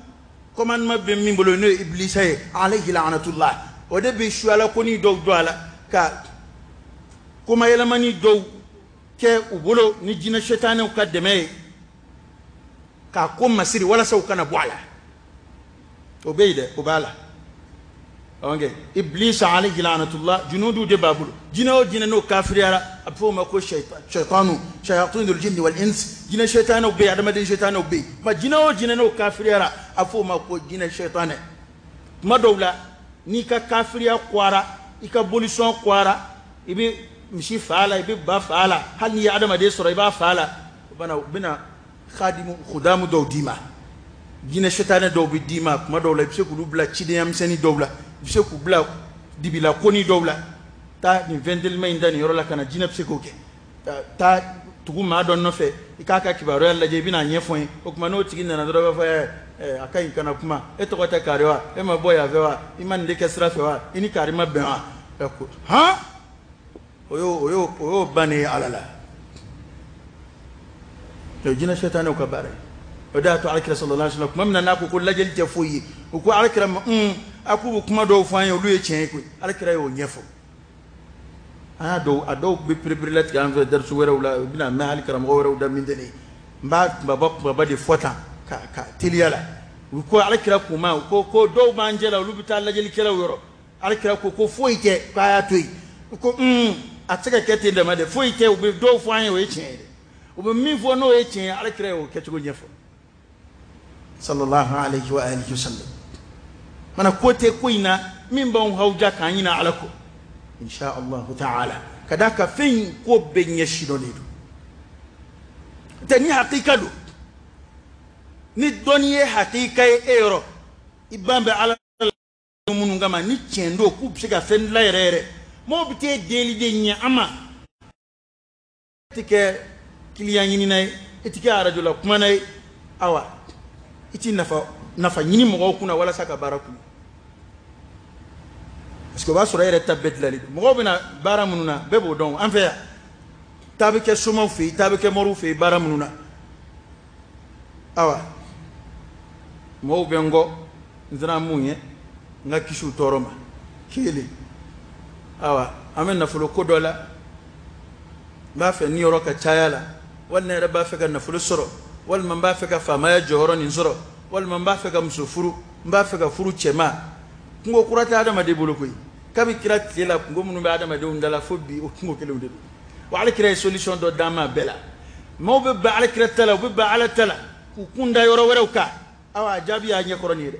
commandement bɛ min bolo, n'o ye Ibilisa ye, alayhi la'anatullah. O de bɛ suyala koni dɔw don a la, ka komayɛlɛmani dɔw kɛ u bolo ni jinɛ sɛtanɛw ka dɛmɛ ye, k'a ko masiri walasa u kana bɔ a la. O bɛ yen dɛ, o b'a la. Ok, Iblisa alayhi la'anatullah, junudu de b'a bolo. Jinɛ o jinɛ n'o kafiriyara, a bɛ fɔ o ma ko shaytanu, shayatinul jinni wal ins. Jinɛ shaytanɛw bɛ yen, adamaden shaytanɛw bɛ yen. Ma jinɛ o jinɛ n'o kafiriyara, a bɛ fɔ o ma ko jinɛ shaytanɛ. Tuma dɔw la, n'i ka kafiriya kɔra, i ka bolisɔn kɔra, i bɛ misi fa la, i bɛ ba fa la, hali n'i ye adamaden sɔrɔ i b'a fa la, o bana u bɛna khadimu khudamu dɔw d'i ma. Jinɛ shaytanɛ dɔw bɛ d'i ma tuma dɔw la, i bɛ se k'olu bila cidenya misɛnnin dɔw la, i bɛ se k'u bila dibila koni dɔw la. Taa nin fɛn telima in da nin yɔrɔ la ka na, jinɛ bɛ se k'o kɛ. Taa tugu maa dɔ nɔfɛ, I k'a ka kibaruya lajɛ, i bɛna ɲɛfɔ n ye. O tuma n'o tigi nana dɔrɔn, i b'a fɔ a ka ɲi, kana kuma. E tɔgɔ tɛ kari wa? E ma bɔ yan fɛ wa? I ma nin de kɛ sira fɛ wa? I ni kari ma bɛn wa? Ko han, o y'o bannen ye Ala la. O ye jinɛ sɛtanɛw ka baara ye. O de y'a to Alakira sallallahu alaihi wasallam, tuma min na n'a ko ko lajɛli tɛ foyi ye, u ko Alakira ma a k'u bɛ kuma dɔw fɔ an ye, olu ye tiɲɛ ye koyi. Alakira y'o ɲɛfɔ. An y'a dɔw, a dɔw bɛ perepere latigɛ an fɛ darisu wɛrɛw la, u bɛna mɛn hali karamɔgɔ wɛrɛw da min tɛ ne ye. N b'a kunbaba kunbaba de fɔ tan ka teliya la. U ko Alakira k'u ma ko dɔw b'an cɛ la, olu bɛ taa lajɛlikɛlaw yɔrɔ. Alakira ko foyi tɛ, k'a y'a to yen. U ko a tɛ se ka kɛ ten dama dɛ, foyi tɛ, u bɛ dɔw fɔ an ye, o ye tiɲɛ ye dɛ. U bɛ min fɔ n'o ye tiɲɛ ye, Alakira y'o kɛcogo ɲɛfɔ sallallahu alayhi wa alihi wa sallam. Mana ko tɛ ko in na min b'anw hawuja k'an ɲina Ala kɔ, insha Allahu ta'ala, ka d'a kan fɛn in ko bɛɛ ɲɛsi dɔ de don tɛ. Ni hakika don, ni dɔnni ye hakika ye e yɔrɔ, i ban bɛ Ala minnu kama, ni tiɲɛ don k'u bɛ se ka fɛn dilan yɛrɛ yɛrɛ, mɔgɔw bɛ t'e deli de ɲɛ an ma. E tɛ kɛ kiliyan ɲinina ye, e tɛ kɛ arajo la kumana ye. Awa, i ti nafa ɲini mɔgɔw kunna walasa ka baara kun, parce que o b'a sɔrɔ e yɛrɛ ta bɛɛ dilanlen don. Mɔgɔw bɛna baara minnu na, bɛɛ b'o dɔn an fɛ yan. Taa bɛ kɛ somaw fɛ yen, taa bɛ kɛ moriw fɛ yen, baara minnu na. Awa, mɔgɔw bɛ n kɔ, n siran mun ye, n ka kisi u tɔɔrɔ ma. Kelen, awa, an bɛ nafolo ko dɔ la, n b'a fɛ niyɔrɔ ka caya la, walima ne yɛrɛ b'a fɛ ka nafolo sɔrɔ, walima n b'a fɛ ka faamaya jɔyɔrɔ nin sɔrɔ, walima n b'a fɛ ka muso furu, n b'a fɛ ka furu cɛma. Kungo kura tɛ adamaden bolo koyi. Kabi kira tile la, kungo minnu bɛ adamadenw da la, fo bi o kungo kelenw de don. Wa Ala kira ye solution dɔ d'an ma a bɛɛ la. Maaw bɛ ban Ala kira ta la, u bɛ ban Ala ta la, k'u kun da yɔrɔ wɛrɛw kan. Awa, a jaabi y'a ɲɛkɔrɔ nin ye dɛ.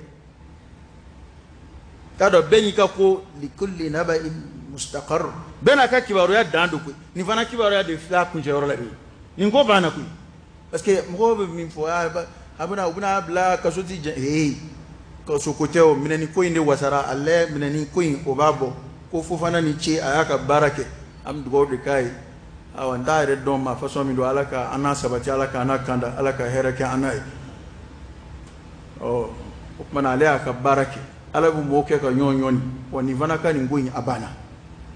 K'a dɔn bɛɛ n'i ka ko, likulli naba'in mustaqar, bɛɛ n'a ka kibaruya dan don koyi. Nin fana kibaruya de filɛ a kuncɛyɔrɔ la bi. Nin ko banna koyi, parce que mɔgɔw bɛ min fɔ, a bɛna, u bɛna bila kaso ti jɛ. Ee, kaso ko tɛ, o minɛni ko in de wasara. A lɛ minɛni ko in, o b'a bɔ ko Fofana ni ce, a y'a ka baara kɛ, an bɛ dugawu de k'a ye. Awa, n t'a yɛrɛ dɔn maa façon min don. Ala ka an n'a sabati, Ala ka an n'a kanda, Ala ka hɛrɛ kɛ an n'a ye. Ɔ, o tuma na, ale y'a ka baara kɛ. Ala bɛ mɔgɔw kɛ ka ɲɔgɔn ɲɔni wa. Nin fana ka nin ko in, a banna,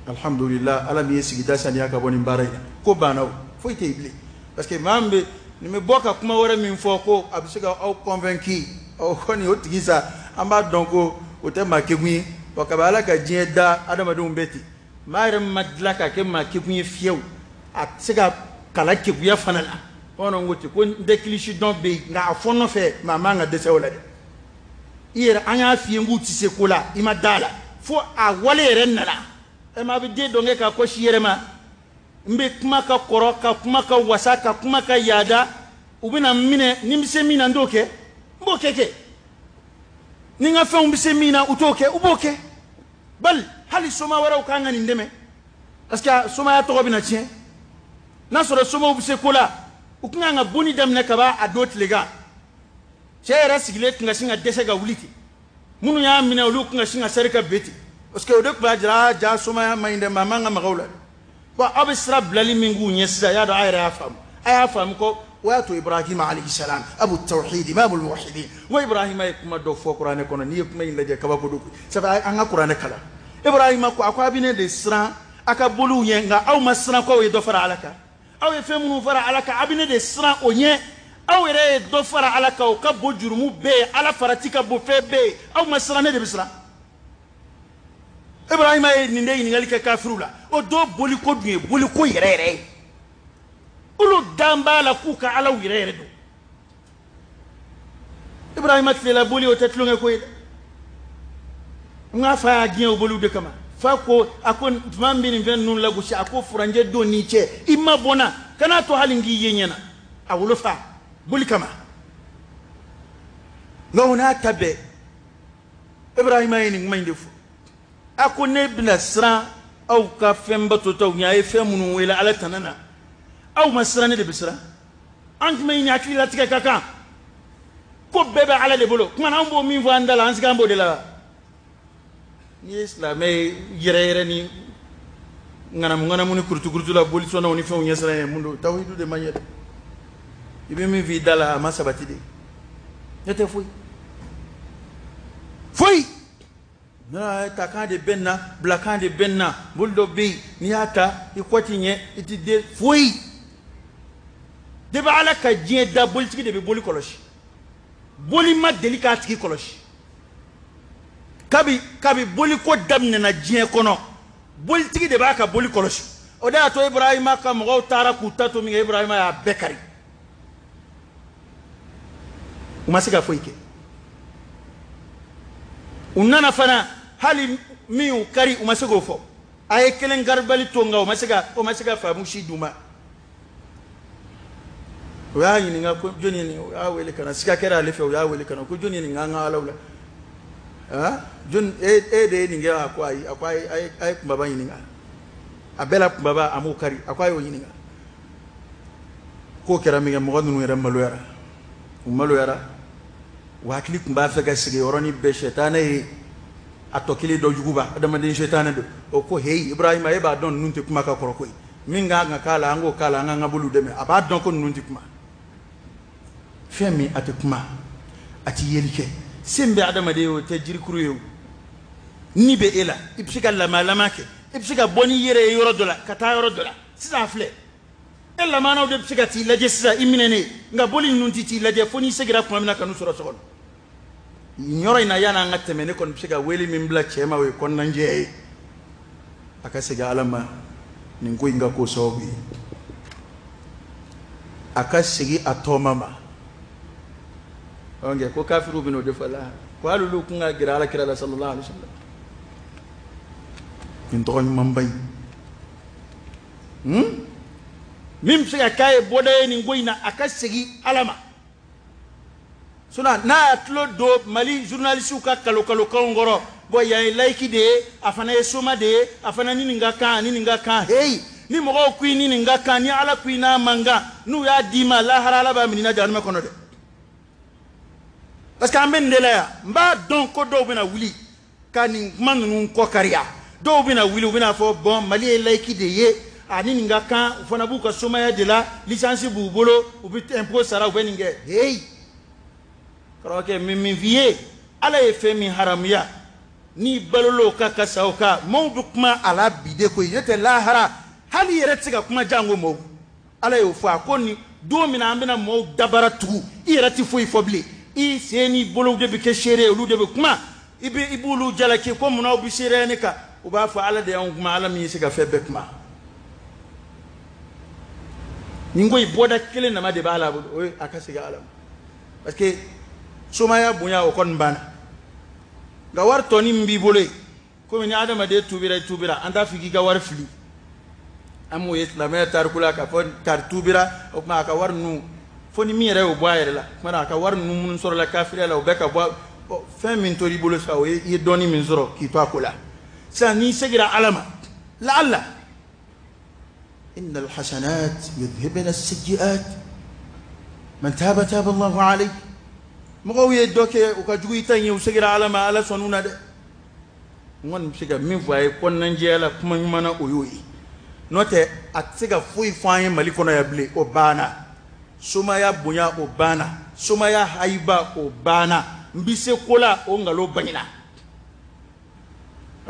alhamdulillah. Ala min ye sigida saniya ka bɔ nin baara in na, ko banna, o foyi tɛ yen bilen. Parce que maa min bɛ nin bɛ bɔ ka kuma wɛrɛ min fɔ ko a bɛ se ka aw convaincu, o kɔni o tigi sa, an b'a dɔn ko o tɛ maa kekun ye. Wa kabi Ala ka diɲɛ da, adamadenw bɛ ten. Maa yɛrɛ ma dilan ka kɛ maa kekun ye fiyewu, a tɛ se ka kala kekuya fana la. Bamananw ko ten ko n tɛ kilisi dɔn bɛ yen, nka a fɔ nɔfɛ maa man ka dɛsɛ o la dɛ. I yɛrɛ, an y'a f'i ye k'u tɛ se ko la, i ma da la, fo a wale yɛrɛ nana. Ɛ, maa bɛ den dɔn kɛ k'a kɔsi yɛrɛ ma. N bɛ kuma ka kɔrɔ, ka kuma ka wasa, ka kuma ka yaada, u bɛna n minɛ. Ni n bɛ se min na, n t'o kɛ, n b'o kɛ. Ni n ka fɛnw bɛ se min na, u t'o kɛ, u b'o kɛ. Bali hali soma wɛrɛw kan ka nin dɛmɛ, parce que somaya tɔgɔ bɛna tiɲɛ. N'a sɔrɔ somaw bɛ se ko la, u tun kan ka bonni daminɛ ka ban a don tilegan. Cɛ yɛrɛ sigilen tun ka sin ka dɛsɛ ka wuli ten. Minnu y'a minɛ, olu tun ka sin ka seri ka ben ten, parce que o de tun b'a jira a ja somaya man ɲi dɛ, maa man ka maga o la dɛ. Bon, aw bɛ sira bilali min k'u ɲɛ sisan, y'a dɔn a yɛrɛ y'a faamu, a y'a faamu ko o y'a to Ibrahima alayhi salam, abu tawhid, imamul muwahhidin, n ko Ibrahima ye kuma dɔ fɔ kuranɛ kɔnɔ. N'i ye kuma in lajɛ, kabako don koyi. Sabu an ka kuranɛ kalan, Ibrahima ko, a ko a bɛ ne de siran a ka boliw ɲɛ, nka aw ma siran k'aw ye dɔ fara Ala kan. Aw ye fɛn minnu fara Ala kan, a bɛ ne de siran o ɲɛ. Aw yɛrɛ ye dɔ fara Ala kan, o ka bon jurumu bɛɛ ye, Ala farati ka bon fɛn bɛɛ ye. Aw ma siran, ne de bɛ siran. Ibrahima ye nin de ɲininkali kɛ kafiriw la. O dɔw boliko dun ye boliko yɛrɛ yɛrɛ ye. Olu dan b'a la k'u ka alaw yɛrɛ yɛrɛ don. Ibrahima tilela boli, o tɛ tulonkɛ ko ye dɛ. N k'a fa y'a gɛn o boliw de kama. Fa ko, a ko tuma min bɛ nin fɛn ninnu lagosi, a ko furanjɛ don n'i cɛ, i ma bɔ n na, kan'a to hali n k'i ye ɲɛ na. A wolofa boli kama. Nka o n'a ta bɛɛ, Ibrahima ye nin kuma in de fɔ. A ko ne bɛna siran aw ka fɛn batotaw ɲɛ, a ye fɛn minnu wele Ala tana na. Aw ma siran, ne de bɛ siran. An tun bɛ ɲini hakili latigɛ ka kan ko bɛɛ bɛ Ala de bolo. Kuma na, an b'o min fɔ an da la, an sigi an b'o de la. N'i ye silamɛ ye yɛrɛ yɛrɛ ni ŋanamu ŋanamu ni kurutu kurutu la, bolisɔnnaw ni fɛnw ɲɛsiran ye, mun don? Tawhidu de ma ɲɛ dɛ. I bɛ min f'i da la, a ma sabati de. Ne tɛ foyi foyi. N'a ta kan de bɛ n na, bila kan de bɛ n na. Boli dɔ bɛ yen, n'i y'a ta, i kɔ ti ɲɛ, i ti den foyi. Depuis Ala ka diɲɛ da, bolitigi de bɛ boli kɔlɔsi. Boli ma deli k'a tigi kɔlɔsi. Kabi boliko daminɛna diɲɛ kɔnɔ, bolitigi de b'a ka boli kɔlɔsi. O de y'a to Ibrahima ka mɔgɔw taara k'u ta to min kɛ, Ibrahima y'a bɛɛ kari. U ma se ka foyi kɛ. U nana fana, hali min y'u kari, u ma se k'o fɔ. A ye kelen karibali to, nka o ma se ka faamu si d'u ma. U y'a ɲininka ko jɔnni ye nin? U y'a wele ka na. Siga kɛra ale fɛ, u y'a wele ka na ko jɔnni ye nin k'an ka alaw la? Ah, jɔnni e de ye nin kɛ? A ko ayi. A ko a ye kunbaba ɲininka. A bɛɛ la kunbaba, a m'o kari. A ko a y'o ɲininka. K'o kɛra min kɛ, mɔgɔ ninnu yɛrɛ maloyara, u maloyara. U hakili tun b'a fɛ ka sigi yɔrɔnin bɛɛ. Sɛtanɛ ye a tɔ kelen dɔ juguba, adamaden sɛtanɛ don. O ko: "Heyi Ibrahima, e b'a dɔn ninnu tɛ kuma ka kɔrɔ koyi. Min kan ka k'a la, an k'o k'a la, an k'an ka boliw dɛmɛ." A b'a dɔn ko ninnu tɛ kuma. Fɛn min a tɛ kuma, a tɛ yeli kɛ, sen bɛ adamaden ye, o tɛ jirikuru ye. O ni bɛ e la, i bɛ se ka lamalama kɛ, i bɛ se ka bɔ n'i yɛrɛ ye yɔrɔ dɔ la ka taa yɔrɔ dɔ la. Sisan filɛ, e lamanaw de bɛ se ka t'i lajɛ sisan i minɛnen, nka boli ninnu tɛ t'i lajɛ fo n'i seginna tuma min na ka n'u sɔrɔ so kɔnɔ. Nin yɔrɔ in na, yan'an ka tɛmɛ, ne kɔni bɛ se ka wele min bila cɛ ma, o ye kɔnɔnajɛ ye. A ka segin Ala ma. Nin ko in ka ko sababu ye, a ka segin a tɔɔma ma. Ɔnkɛ ko kafiriw bɛna o de fɔ la, ko hali olu kun ka gɛrɛ Ala kira la sallallahu alaihi wasallam, nin tɔgɔ ɲumanba in, Min bɛ se ka k'a ye bɔda ye nin ko in na, a ka segin Ala ma. Sinon n'a y'a tulo don Mali journalistes ka kalo kalokanw kɔrɔ, bon, yan ye laïque de ye, a fana ye soma de ye, a fana ni nin ka kan, ani nin ka kan. Heyi, ni mɔgɔw ko i ni nin ka kan, ni Ala ko i n'a man kan, n'u y'a d'i ma lahara, Ala b'a minɛ i na jahanama kɔnɔ dɛ. Parce que an bɛ nin de la yan. N b'a dɔn ko dɔw bɛna wuli ka nin kuma ninnu kɔ kariya. Dɔw bɛna wuli, u bɛna fɔ: "Bon, Mali ye laïque de ye, ani nin ka kan, u fana b'u ka somaya de la, licence b'u bolo, u bɛ impôt sara, u bɛ nin kɛ." Heyi karamɔgɔkɛ, min f'i ye, Ala ye fɛn min haramuya, n'i balol'o kan ka sa o kan, maaw bɛ kuma a la bi de koyi. N'o tɛ lahara, hali i yɛrɛ tɛ se ka kuma jango maaw. Ala y'o fɔ. A ko nin don min na an bɛna maaw dabara tugu, i yɛrɛ tɛ foyi fɔ bilen. I sen n'i bolow de bɛ kɛ seere ye, olu de bɛ kuma. I bɛ i b'olu jalaki ko munna aw bɛ seereya ne kan? U b'a fɔ: "Ala de y'anw kuma, Ala min ye se ka fɛn bɛɛ kuma." Nin ko in, bɔda kelen nama de b'a la, o ye a ka segin Ala ma. Parce que somaya bonya, o kɔni banna. Nka wari tɔni min b'i bolo yen, komi ni adamaden tubira, i tubira, an t'a fɔ k'i ka wari fili. An m'o ye silamɛya tariku la k'a fɔ kari tubira, o tuma a ka wari ninnu, fo ni min yɛrɛ y'o bɔ a yɛrɛ la. O tuma a ka wari ninnu minnu sɔrɔla kafiriya la, o bɛɛ ka bɔ. Fɛn min tor'i bolo sisan, o ye i ye dɔɔni min sɔrɔ k'i to a ko la sisan, n'i seginna Ala ma, laala إن الحسنات يذهبن السيئات من تاب تاب الله عليه. Mɔgɔw ye dɔ kɛ, u ka jugu i ta in ye, u seginna Ala ma, Ala sɔnn'u na dɛ. N kɔni bɛ se ka min fɔ a ye kɔnɔnajɛya la, kuma ɲuman na, o y'o ye. N'o tɛ, a tɛ se ka foyi fɔ an ye Mali kɔnɔ yan bilen. O banna. Somaya bonya, o banna. Somaya hayiba, o banna. N bɛ se ko la, o nkalon bangena.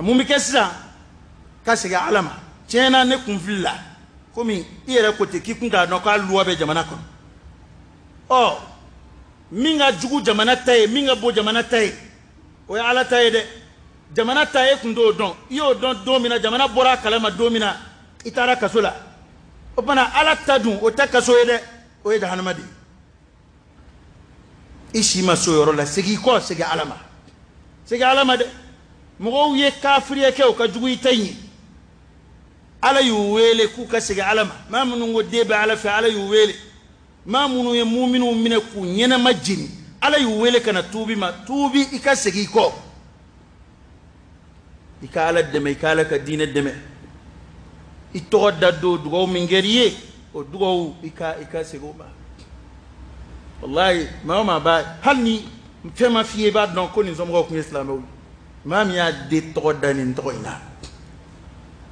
Mun bɛ kɛ sisan? Ka segin Ala ma. Tiɲɛ na, ne kun fili la, komi i yɛrɛ ko ten k'i kun t'a dɔn k'a luwa bɛ jamana kɔnɔ. Ɔ, min ka jugu jamana ta ye, min ka bon jamana ta ye, o ye Ala ta ye dɛ. Jamana ta, e kun t'o dɔn. I y'o dɔn don min na, jamana bɔra a kalama don min na, i taara kaso la. O fana, Ala ta dun, o tɛ kaso ye dɛ, o ye jahanama de ye. I si ma so yɔrɔ la, segin i kɔ, segin Ala ma, segin Ala ma dɛ. Mɔgɔw ye kafiriya kɛ, o ka jugu i ta in ye. Ala y'u wele k'u ka segin Ala ma. Maa minnu ko den bɛ Ala fɛ, Ala y'u wele. Maa minnu ye muminw minɛ k'u ɲɛnama jeni, Ala y'u wele ka na tuubi ma. Tuubi, i ka segin i kɔ, i ka Ala dɛmɛ, i ka Ala ka diinɛ dɛmɛ. I tɔgɔ da don dugawu min kɛr'i ye, o dugawu, i ka segin o ma. Wallahi, maa o maa b'a, hali ni fɛn ma f'i ye, i b'a dɔn ko nin somɔgɔw tun ye silamɛw ye. Maa min y'a den tɔgɔ da nin tɔgɔ in na,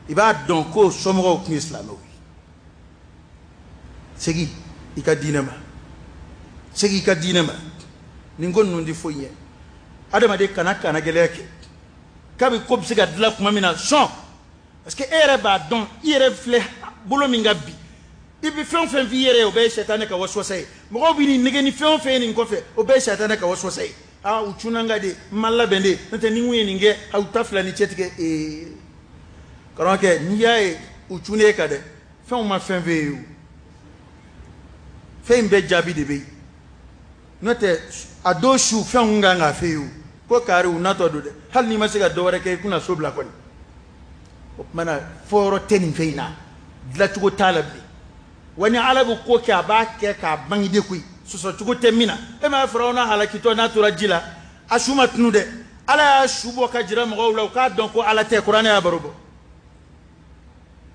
i b'a dɔn ko somɔgɔw tun ye silamɛw ye. Segin i ka diinɛ ma. Segin i ka diinɛ ma. Nin ko ninnu tɛ foyi ɲɛ. Adamaden kana kana gɛlɛya kɛ. Kabi ko bɛ se ka dilan tuma min na sɔn. Parce que e yɛrɛ b'a dɔn i yɛrɛ filɛ bolo min kan bi. I bɛ fɛn o fɛn f'i yɛrɛ ye o bɛɛ ye sɛtanɛ ka waswasa ye. Mɔgɔw bɛ nin nɛgɛ ni fɛn o fɛn ye nin kɔfɛ o bɛɛ ye sɛtanɛ ka waswasa ye. Aa u cunna n kan de n ma labɛn de n'o tɛ ni n kun ye nin kɛ aw ta fila ni cɛ tigɛ ee karamɔgɔkɛ n'i y'a ye u cunnen e kan dɛ fɛnw ma fɛn f'e ye o fɛn in bɛɛ jaabi de bɛ yen n'o tɛ a don su fɛnw kun kan k'a f'e ye o ko kari u natɔ don dɛ hali n'i ma se ka dɔ wɛrɛ kɛ i kunna so bila kɔni o tuma na fɔyɔrɔ tɛ nin fɛn in na dilancogo t'a la bilen wa ni ala bɛ ko kɛ a b'a kɛ k'a bange de koyi sɔsɔcogo tɛ min na e m'a ye firawuna halakitɔ n'a tora ji la a su ma tunu dɛ ala y'a su bɔ ka jira mɔgɔw la u k'a dɔn ko ala tɛ kuranɛ y'a baro bɔ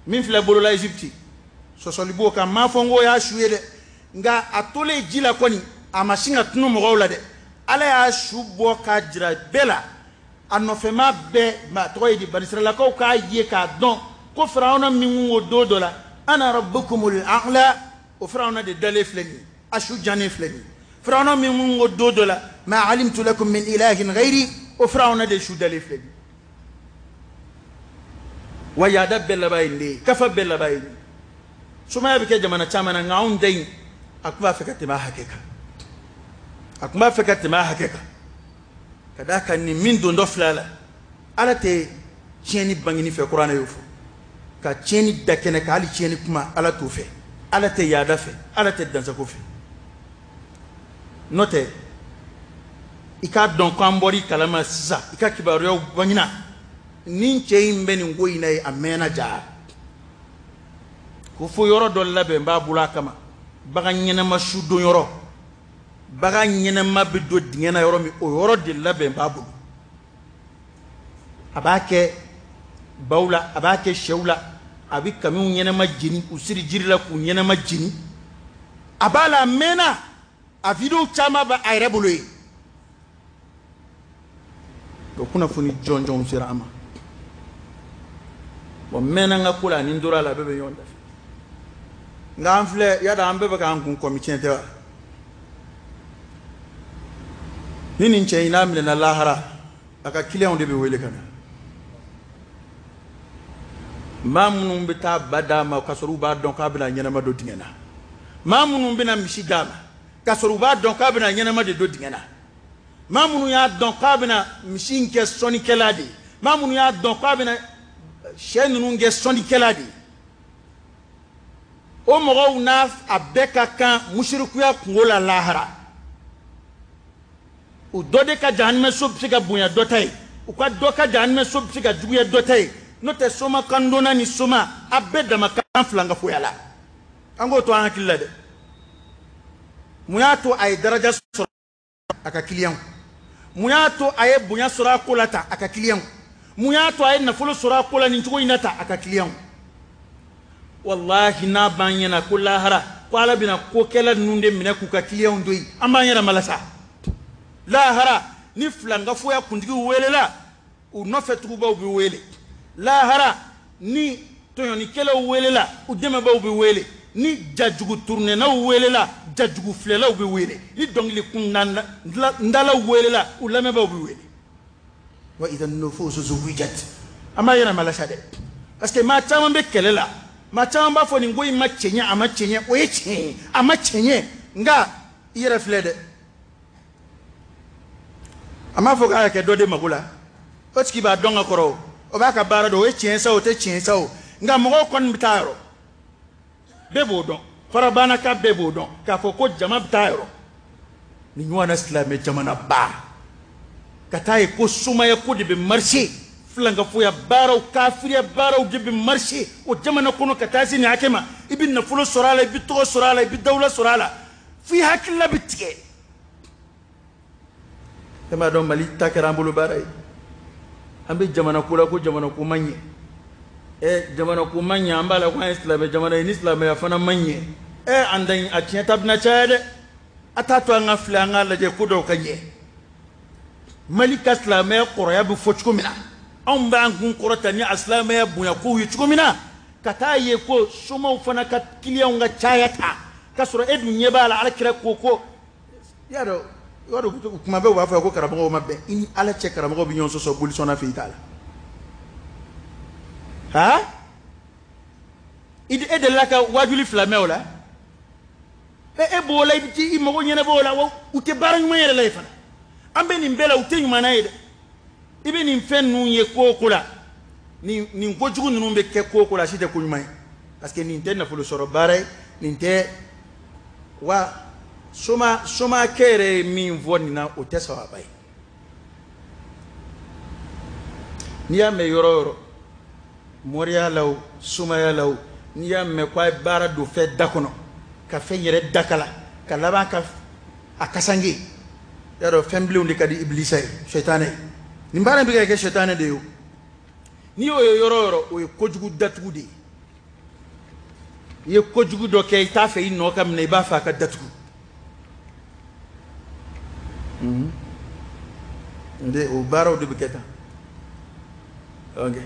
min filɛ bolola Egypte sɔsɔli b'o kan n m'a fɔ n k'o y'a su ye dɛ nka a tolen ji la kɔni a ma sin ka tunu mɔgɔw la dɛ ala y'a su bɔ k'a jira bɛɛ la a nɔfɛmaa bɛɛ ma tɔgɔ ye di banisiralakaw k'a ye k'a dɔn ko firawuna min kun ko don dɔ la ana rabbukumul a'la o firawuna de dalen filɛ nin ye a su jannen filɛ nin ye firawuna min kun ko don dɔ la ma alimtu lakum min ilahin ghayri o firawuna de su dalen filɛ nin ye wa yaada bɛɛ laban ye nin de ye kafa bɛɛ laban ye nin ye sumaya bɛ kɛ jamana caman na nka anw ta in a tun b'a fɛ ka tɛmɛ a hakɛ kan a tun b'a fɛ ka tɛmɛ a hakɛ kan ka d'a kan nin min don dɔ filɛ a la ala tɛ tiɲɛni bangeni fɛ kuranɛ y'o fɔ ka tiɲɛni da kɛnɛ kan hali tiɲɛni kuma ala t'o fɛ ala tɛ yaada fɛ ala tɛ dansago fɛ n'o tɛ i k'a dɔn ko an bɔra i kalama sisan i ka kibaruyaw bangena nin cɛ in bɛ nin ko in na ye a mɛnna ja ko fo yɔrɔ dɔ labɛn b'a bolo a kama bagan ɲɛnama su don yɔrɔ bagan ɲɛnama bɛ don dingɛ na yɔrɔ min o yɔrɔ de labɛn b'a bolo a b'a kɛ baw la a b'a kɛ sɛw la a bɛ kamiw ɲɛnama jeni u siri jiri la k'u ɲɛnama jeni a b'a la a mɛnna a video caman bɛ a yɛrɛ bolo yen o kunnafoni jɔnjɔnw sera an ma bon mɛnna n ka ko la ani n tora a la a bɛɛ bɛ ɲɔgɔn da fɛ nka an filɛ yada an bɛɛ bɛ k'an kun kɔmi tiɲɛ tɛ wa ni nin cɛ in n'a minɛna lahara a ka kiliyanw de bɛ wele ka na maa minnu bɛ taa ba d'a ma k'a sɔrɔ u b'a dɔn k'a bɛna ɲɛnama don dingɛ na maa minnu bɛna misi d'a ma k'a sɔrɔ u b'a dɔn k'a bɛna ɲɛnama de don dingɛ na maa minnu y'a dɔn k'a bɛna misi in kɛ sɔnnikɛla de ye maa minnu y'a dɔn k'a bɛna sɛ ninnu kɛ sɔnnikɛla de ye o mɔgɔw n'a a bɛɛ ka kan musirikuya kungo la lahara u dɔ de ka jahanamɛso bɛ se ka bonya dɔ ta ye u ka dɔ ka jahanamɛso bɛ se ka juguya dɔ ta ye n'o tɛ soma kandonna ni soma a bɛɛ dama kan filankafoya la an k'o to an hakili la dɛ mun y'a to a ye daraja sɔrɔ a ka kiliyanw mun y'a to a ye bonya sɔrɔ a ko la ta a ka kiliyanw mun y'a to a ye nafolo sɔrɔ a ko la nin cogo in na ta a ka kiliyanw walahi n'a b'an ɲɛna ko lahara ko ala bɛna kokɛla ninnu de minɛ k'u ka kiliyanw to yen an b'an yɛrɛ malasa lahara ni filankafoya kuntigiw welela u nɔfɛ tugubaw bɛ wele lahara ni tɔɲɔnikɛlaw welela u dɛmɛbaw bɛ wele ni jajugu turunɛnaw welela jajugu filɛlaw bɛ wele ni dɔnkili kundalaw welela u lamɛnbaw bɛ wele wa idha nufusu zuwijat an b'a yɛrɛ malasa dɛ parce que maa caman bɛ kɛlɛ la maa caman b'a fɔ nin ko in ma cɛ ɲɛ a ma cɛ ɲɛ o ye tiɲɛ ye a ma cɛ ɲɛ nka i yɛrɛ filɛ dɛ a m'a fɔ k'a y'a kɛ dɔ de mago la o tigi b'a dɔn ka kɔrɔ o b'a ka baara dɔn o ye tiɲɛ sa o tɛ tiɲɛ sa o nka mɔgɔw kɔni bɛ taa yɔrɔ bɛɛ b'o dɔn farabanaka bɛɛ b'o dɔn k'a fɔ ko jama bɛ taa yɔrɔ nin ɲɔgɔnna silamɛ jamanaba ka taa ye ko somaya ko de bɛ marcher filankafoya baaraw kafiriya baaraw de bɛ marcher o jamana kɔnɔ ka taa se nin hakɛ ma i bɛ nafolo sɔrɔ a la i bɛ tɔgɔ sɔrɔ a la i bɛ dawula sɔrɔ a la f'i hakilila bɛ tigɛ e m'a dɔn mali ta kɛra an bolo baara ye an bɛ jamana ko la ko jamana ko man ɲɛ ɛ jamana ko man ɲɛ an b'a la ko an ye silamɛ jamana ye ni silamɛya fana man ɲɛ ɛ an da a tiɲɛ ta bɛna caya dɛ a t'a to an ka filɛ an k'a lajɛ ko dɔw ka ɲɛ mali ka silamɛya kɔrɔya bɛ fɔ cogo min na anw b'an kun kɔrɔta ni a silamɛya bonya kow ye cogo min na ka taa ye ko somaw fana ka kiliyanw ka caya ta k'a sɔrɔ e dun ɲɛ b'a la alakira ko ko I y'a dɔn, i b'a dɔn, kuma bɛɛ u b'a fɔ ko karamɔgɔw ma bɛn. I ni Ala cɛ, karamɔgɔw bɛ ɲɔgɔn sɔsɔ bolisɔnna fɛ, i t'a la. Ha, e delila ka wajuli fila mɛn o la? E b'o la, i bɛ t'i mago ɲɛnabɔ o la wa? U tɛ baara ɲuman yɛrɛ la yen fana. An bɛ nin bɛɛ la, u tɛ ɲuman na ye dɛ. I bɛ nin fɛn ninnu ye ko o ko la, nin kojugu ninnu bɛ kɛ ko o ko la, a si tɛ ko ɲuman ye, parce que nin tɛ nafolo sɔrɔ baara ye, nin tɛ wa. Somakɛ yɛrɛ ye min fɔ nin na, o tɛ sababa ye. N'i y'a mɛn yɔrɔ o yɔrɔ, moriya la o, somaya la o, n'i y'a mɛn ko a ye baara don fɛn da kɔnɔ ka fɛn yɛrɛ dakala ka laban ka a kasange, y'a dɔn fɛn bilenw de ka di ibilisa ye, sɛtanɛ ye. Nin baara in bɛ ka kɛ sɛtanɛ de ye o. N'i y'o ye yɔrɔ o yɔrɔ, o ye kojugu datugu de ye. I ye kojugu dɔ kɛ, i t'a fɛ i nɔ ka minɛ, i b'a fɛ a ka datugu. Nde o baaraw de bɛ kɛ tan. Ok,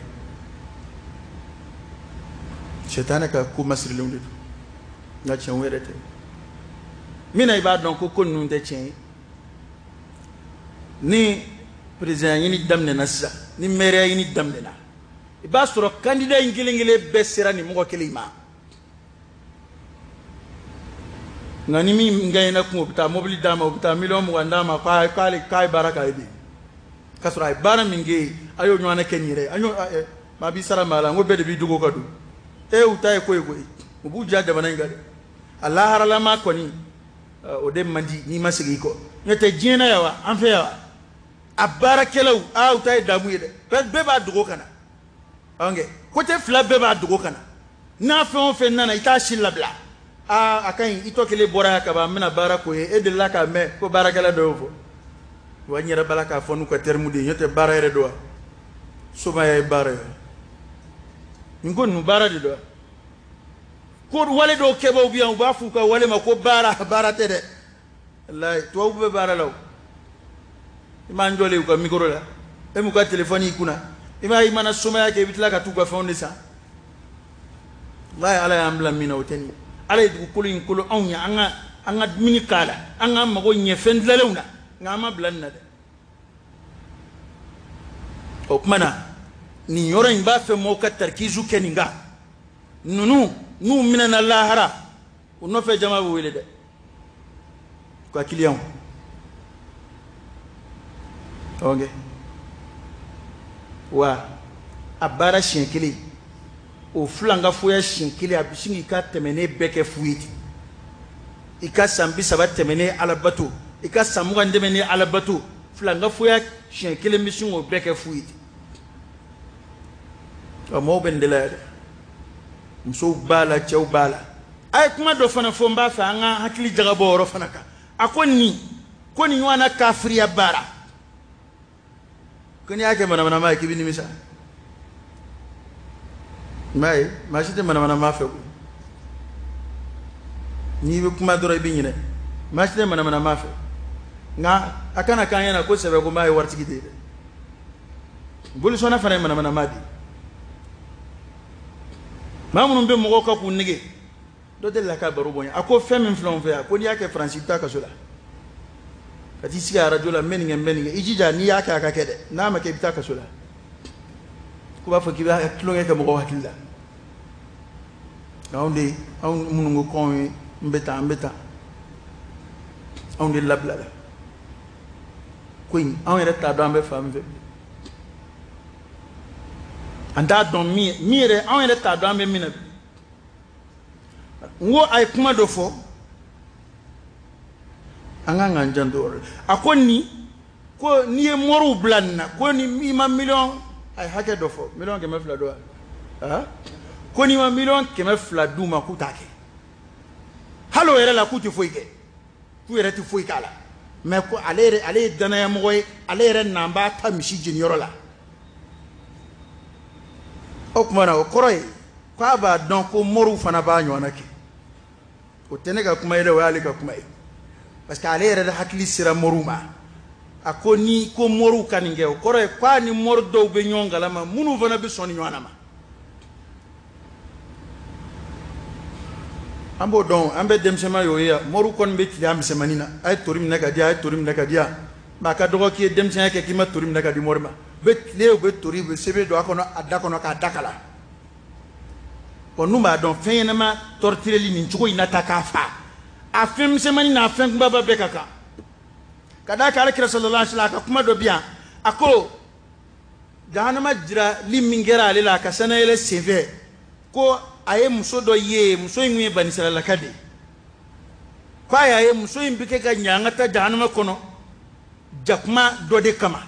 sɛtanɛ ka ko masirilenw de don, nka tiɲɛ yɛrɛ tɛ. Min na i b'a dɔn ko ninnu tɛ tiɲɛ ye, ni président ɲini daminɛna sisan, ni maire ɲini daminɛna, i b'a sɔrɔ candidat in kelen kelen bɛɛ sera nin mɔgɔ kelen in ma. Nka ni min gagnera kun, o bɛ taa mobili d'a ma, o bɛ taa miliyɔn 20 d'a ma, k'ale k'a ye baara k'a ye bi, k'a sɔrɔ a ye baara min kɛ yen, a y'o ɲɔgɔnna kɛ nin yɛrɛ ye. An y'o maa b'i sara maa la, n ko bɛɛ de b'i dogo ka don. E, u ta ye ko ye koyi, u b'u ja jamana in kan dɛ. A laharalama kɔni, o de man di n'i ma segin i kɔ. N'o tɛ, diɲɛ na yan wa, an fɛ yan wa, a baarakɛlaw, aa, u ta ye damu ye dɛ. Bɛɛ b'a dogo ka na. Ok, côté fila bɛɛ b'a dogo ka na. N'a fɛn o fɛn nana, i t'a si labila. Aa, a ka ɲi, i tɔ kelen bɔra yan ka ban, n bɛna baara k'o ye. E delila k'a mɛn ko baarakɛla dɔ y'o fɔ wa? N yɛrɛ b'a la k'a fɔ n'u ka terme de ye, n'o tɛ baara yɛrɛ don wa? Somaya ye baara ye, nin ko ninnu baara de don wa? Ko wale dɔw kɛbaaw bɛ yan, u b'a f'u ka wale ma ko baara. Baara tɛ dɛ, walayi. Tubabu bɛ baara la o. I m'an jɔlen u ka micro la, e m'u ka téléphone y'i kunna, i m'a ye, i mana somaya kɛ, i bɛ tila ka t'u ka fɛnw de san. Walayi, Ala y'an bila min na, o tɛ nin ye. Ala ye dugukolo in kolo anw ye, an ka dumuni k'a la, an ka mago ɲɛ fɛn dilanlenw na, nka an ma bila nin na dɛ. O tuma na, nin yɔrɔ in b'a fɛ mɔgɔw ka tarikizu kɛ nin kan. Ninnu n'u minɛna lahara, u nɔfɛ jama bɛ wele dɛ, u ka kiliyanw. Ok, wa a baara siɲɛ kelen, o filankafoya siɲɛ kelen, a bɛ sin k'i ka tɛmɛnen bɛɛ kɛ fu ye ten. I ka san 30 tɛmɛnen alabato, i ka san 20 tɛmɛnen alabato, filankafoya siɲɛ kelen bɛ sin k'o bɛɛ kɛ fu ye ten. Ɔ, mɔgɔw bɛ nin de la yan dɛ, musow b'a la, cɛw b'a la. A ye kuma dɔ fana fɔ, n b'a fɛ an ka hakili jagabɔ o yɔrɔ fana kan. A ko nin ko nin ɲɔgɔnna kafiriya baara, ko n'i y'a kɛ manamanama ye, k'i bɛ nimisa. I m'a ye, maa si tɛ manamanama fɛ koyi. N'i bɛ kuma dɔrɔn, i bɛ ɲinɛ. Maa si tɛ manamanama fɛ, nka a kana k'an ɲɛna ko sɛbɛ ko maa ye waritigi de ye dɛ. Bolisɔnna fana ye manamanama de ye. Maa minnu bɛ mɔgɔw kan k'u nege dɔ delila ka baro bɔ n ye, a ko fɛn min filɛ anw fɛ yan, ko n'i y'a kɛ Faransi, i bɛ taa kaso la. Ka t'i sigi arajo la, n bɛ nin kɛ, n bɛ nin kɛ, i jija n'i y'a kɛ, a ka kɛ dɛ. N'a ma kɛ, i bɛ taa kaso la. Ko b'a fɔ k'i bɛ tulonkɛ kɛ mɔgɔw hakili la. Anw de, anw minnu ko k'anw ye n bɛ tan, an bɛ tan, anw de labila la ko in. Anw yɛrɛ t'a dɔn an bɛ fan min fɛ bilen, an t'a dɔn min min yɛrɛ, anw yɛrɛ t'a dɔn an bɛ min na bi. N ko a ye kuma dɔ fɔ, an kan k'an janto o yɔrɔ la. A ko nin ko n'i ye moriw bila nin na, ko ni i ma miliyɔn, a ye hakɛ dɔ fɔ, miliyɔn 200 don wa? Ko n'i ma miliyɔn 200 d'u ma, k'u t'a kɛ. Hali o yɛrɛ la, k'u tɛ foyi kɛ, k'u yɛrɛ tɛ foyi k'a la. Mɛ ko ale yɛrɛ, ale ye danayamɔgɔ ye, ale yɛrɛ n'an b'a ta misi jeniyɔrɔ la. O tuma na, o kɔrɔ ye k'a b'a dɔn ko moriw fana b'a ɲɔgɔnna kɛ. O tɛ ne ka kuma ye dɛ, o y'ale ka kuma ye, parce que ale yɛrɛ de hakili sera moriw ma. A ko ni ko moriw ka nin kɛ, o kɔrɔ ye k'a ni mori dɔw bɛ ɲɔgɔn kalama, minnu fana bɛ sɔn nin ɲɔgɔnna ma. An b'o dɔn, an bɛ denmisɛnma y'o ye yan. Moriw kɔni bɛ tile a misɛnmanin na, a ye tori minɛ ka di yan, a ye tori minɛ ka di yan. Mɛ a ka dɔgɔ k'i ye denmisɛnya kɛ k'i ma tori minɛ ka di mori ma. U bɛ tile, u bɛ tori, u bɛ sɛbɛn don a kɔnɔ, a da kɔnɔ k'a da kala. Bon, n'u b'a dɔn fɛn ɲɛnama tɔrɔtireli nin cogo in na ta k'a fa, a fɛn misɛnmanin n'a fɛn kunbaba bɛɛ ka kan. Ka d'a kan Alakira sallallahu alaihi wasallam a ka kuma dɔ bɛ yan, a ko jahanama jirali min kɛra ale la a ka sanayɛlɛ senfɛ, ko a ye muso dɔ ye, muso in kun ye banisiralaka de ye, k'a y'a ye muso in bɛ kɛ ka ɲangata jahanama kɔnɔ jakuma dɔ de kama.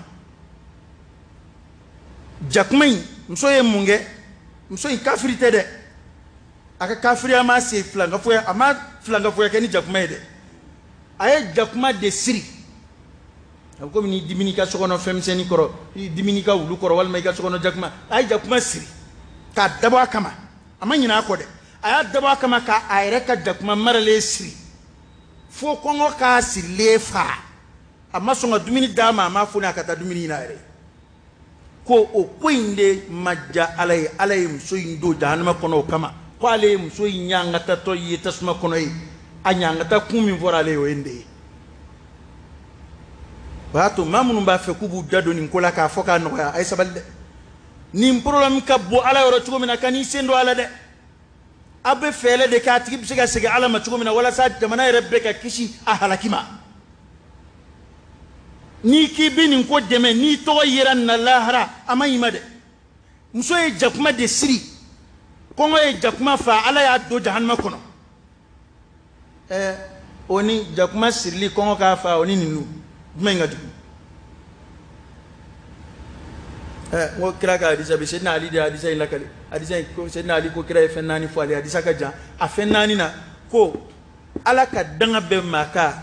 Jakuma in, muso ye mun kɛ? Muso in kafiri tɛ dɛ, a ka kafiriya ma se filankafoya, a ma filankafoya kɛ ni jakuma ye dɛ, a ye jakuma de siri. A bɛ komi n'i dimini i ka so kɔnɔ fɛnmisɛnnin kɔrɔ, i dimini i ka wulu kɔrɔ walima i ka so kɔnɔ jakuma, a ye jakuma siri k'a dabɔ a kama, a ma ɲinɛ a kɔ dɛ, a y'a dabɔ a kama k'a yɛrɛ ka jakuma maralen siri fo kɔngɔ k'a sirilen fa. A ma sɔn ka dumuni d'a ma, a ma fo n'a ka taa dumuni ɲini a yɛrɛ ye. Ko o ko in de ma diya Ala ye, Ala ye muso in don jahanama kɔnɔ o kama, ko ale ye muso in ɲangatatɔ ye tasuma kɔnɔ ye. A ɲangata kun min fɔra ale ye, o ye nin de ye. O y'a to maa minnu b'a fɛ k'u b'u da don nin ko la k'a fɔ k'a nɔgɔya, a ye sabali dɛ. Nin problème ka bon Ala yɔrɔ cogo min na, ka n'i sen don a la dɛ. Aw bɛ fɛɛrɛ de kɛ a tigi bɛ se ka segin Ala ma cogo min na, walasa jamana yɛrɛ bɛɛ ka kisi a halaki ma. N'i k'i bɛ nin ko dɛmɛ, n'i tɔgɔ yera nin na lahara, a ma ɲi ma dɛ. Muso ye jakuma de siri, kɔngɔ ye jakuma fa, Ala y'a don jahanama kɔnɔ. O ni jakuma sirili kɔngɔ k'a fa, o ni nin dun jumɛn ka jugu? N ko kira ka hadisa bɛ, Seydina Ali de ye hadisa in lakale. Hadisa in ko Seydina Ali ko kira ye fɛn naani fɔ ale ye, hadisa ka jan. A fɛn naani na ko Ala ka danga bɛ maa kan,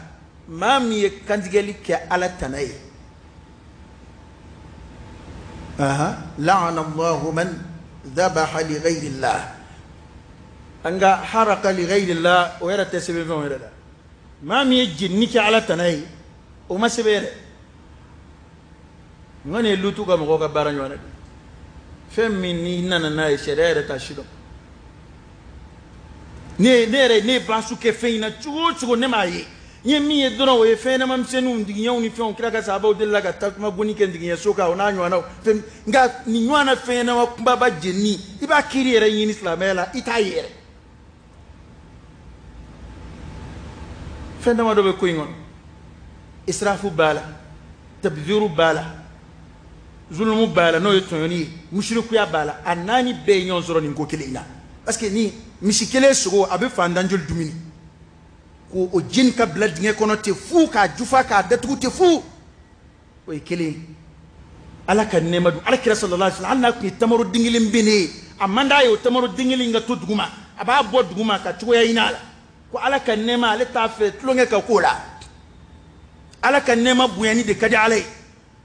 maa min ye kantigɛli kɛ Ala tana ye. La'ana Allahu man dhabaha li ghayri Allah. An ka haraka li ghayri Allah, o yɛrɛ tɛ sɛbɛn fɛnw yɛrɛ la. Maa min ye jenini kɛ Ala tana ye, o ma sɛbɛn yɛrɛ. N kɔni ye Lutu ka mɔgɔw ka baara ɲɔgɔn na de. Fɛn min n'i nana n'a ye, sariya yɛrɛ t'a si dɔn. Ne yɛrɛ ne ye baasu kɛ fɛn in na cogo o cogo, ne m'a ye. N ye min ye dɔrɔn, o ye fɛn ɲɛnama misɛnninw, ndigiɲɛw ni fɛnw. Kira ka sahabaw delila ka tasuma goni kɛ ndigiɲɛso kan, o n'a ɲɔgɔnnaw. Fɛn, nka nin ɲɔgɔnna fɛn ɲɛnama kunbaba jenini, i b'a kiiri yɛrɛ ɲini silamɛya la, i t'a ye yɛrɛ. Fɛn damadɔ bɛ ko in kɔnɔ. Israfu b'a la, tabziru b'a la, zulumu b'a la, n'o ye tɔɲɔni ye, musirikuya b'a la. A naani bɛɛ ye ɲɔgɔn sɔrɔ nin ko kelen in na. Parce que ni misi kelen sogo, a bɛ fantan joli dumuni, k'o o jeni ka bila dingɛ kɔnɔ ten fu, k'a jufa k'a datugu ten fu, o ye kelen ye. Ala ka nɛɛma don Ala kira sallallahu alaihi wasallam, hali n'a tun ye tamaro den kelen bɛ ne ye, a man d'a ye o tamaro den kelen in ka to duguma, a b'a bɔ duguma ka cogoya ɲini a la. Ko Ala ka nɛɛma, ale t'a fɛ tulonkɛ ka k'o la. Ala ka nɛɛma bonyani de ka di Ala ye.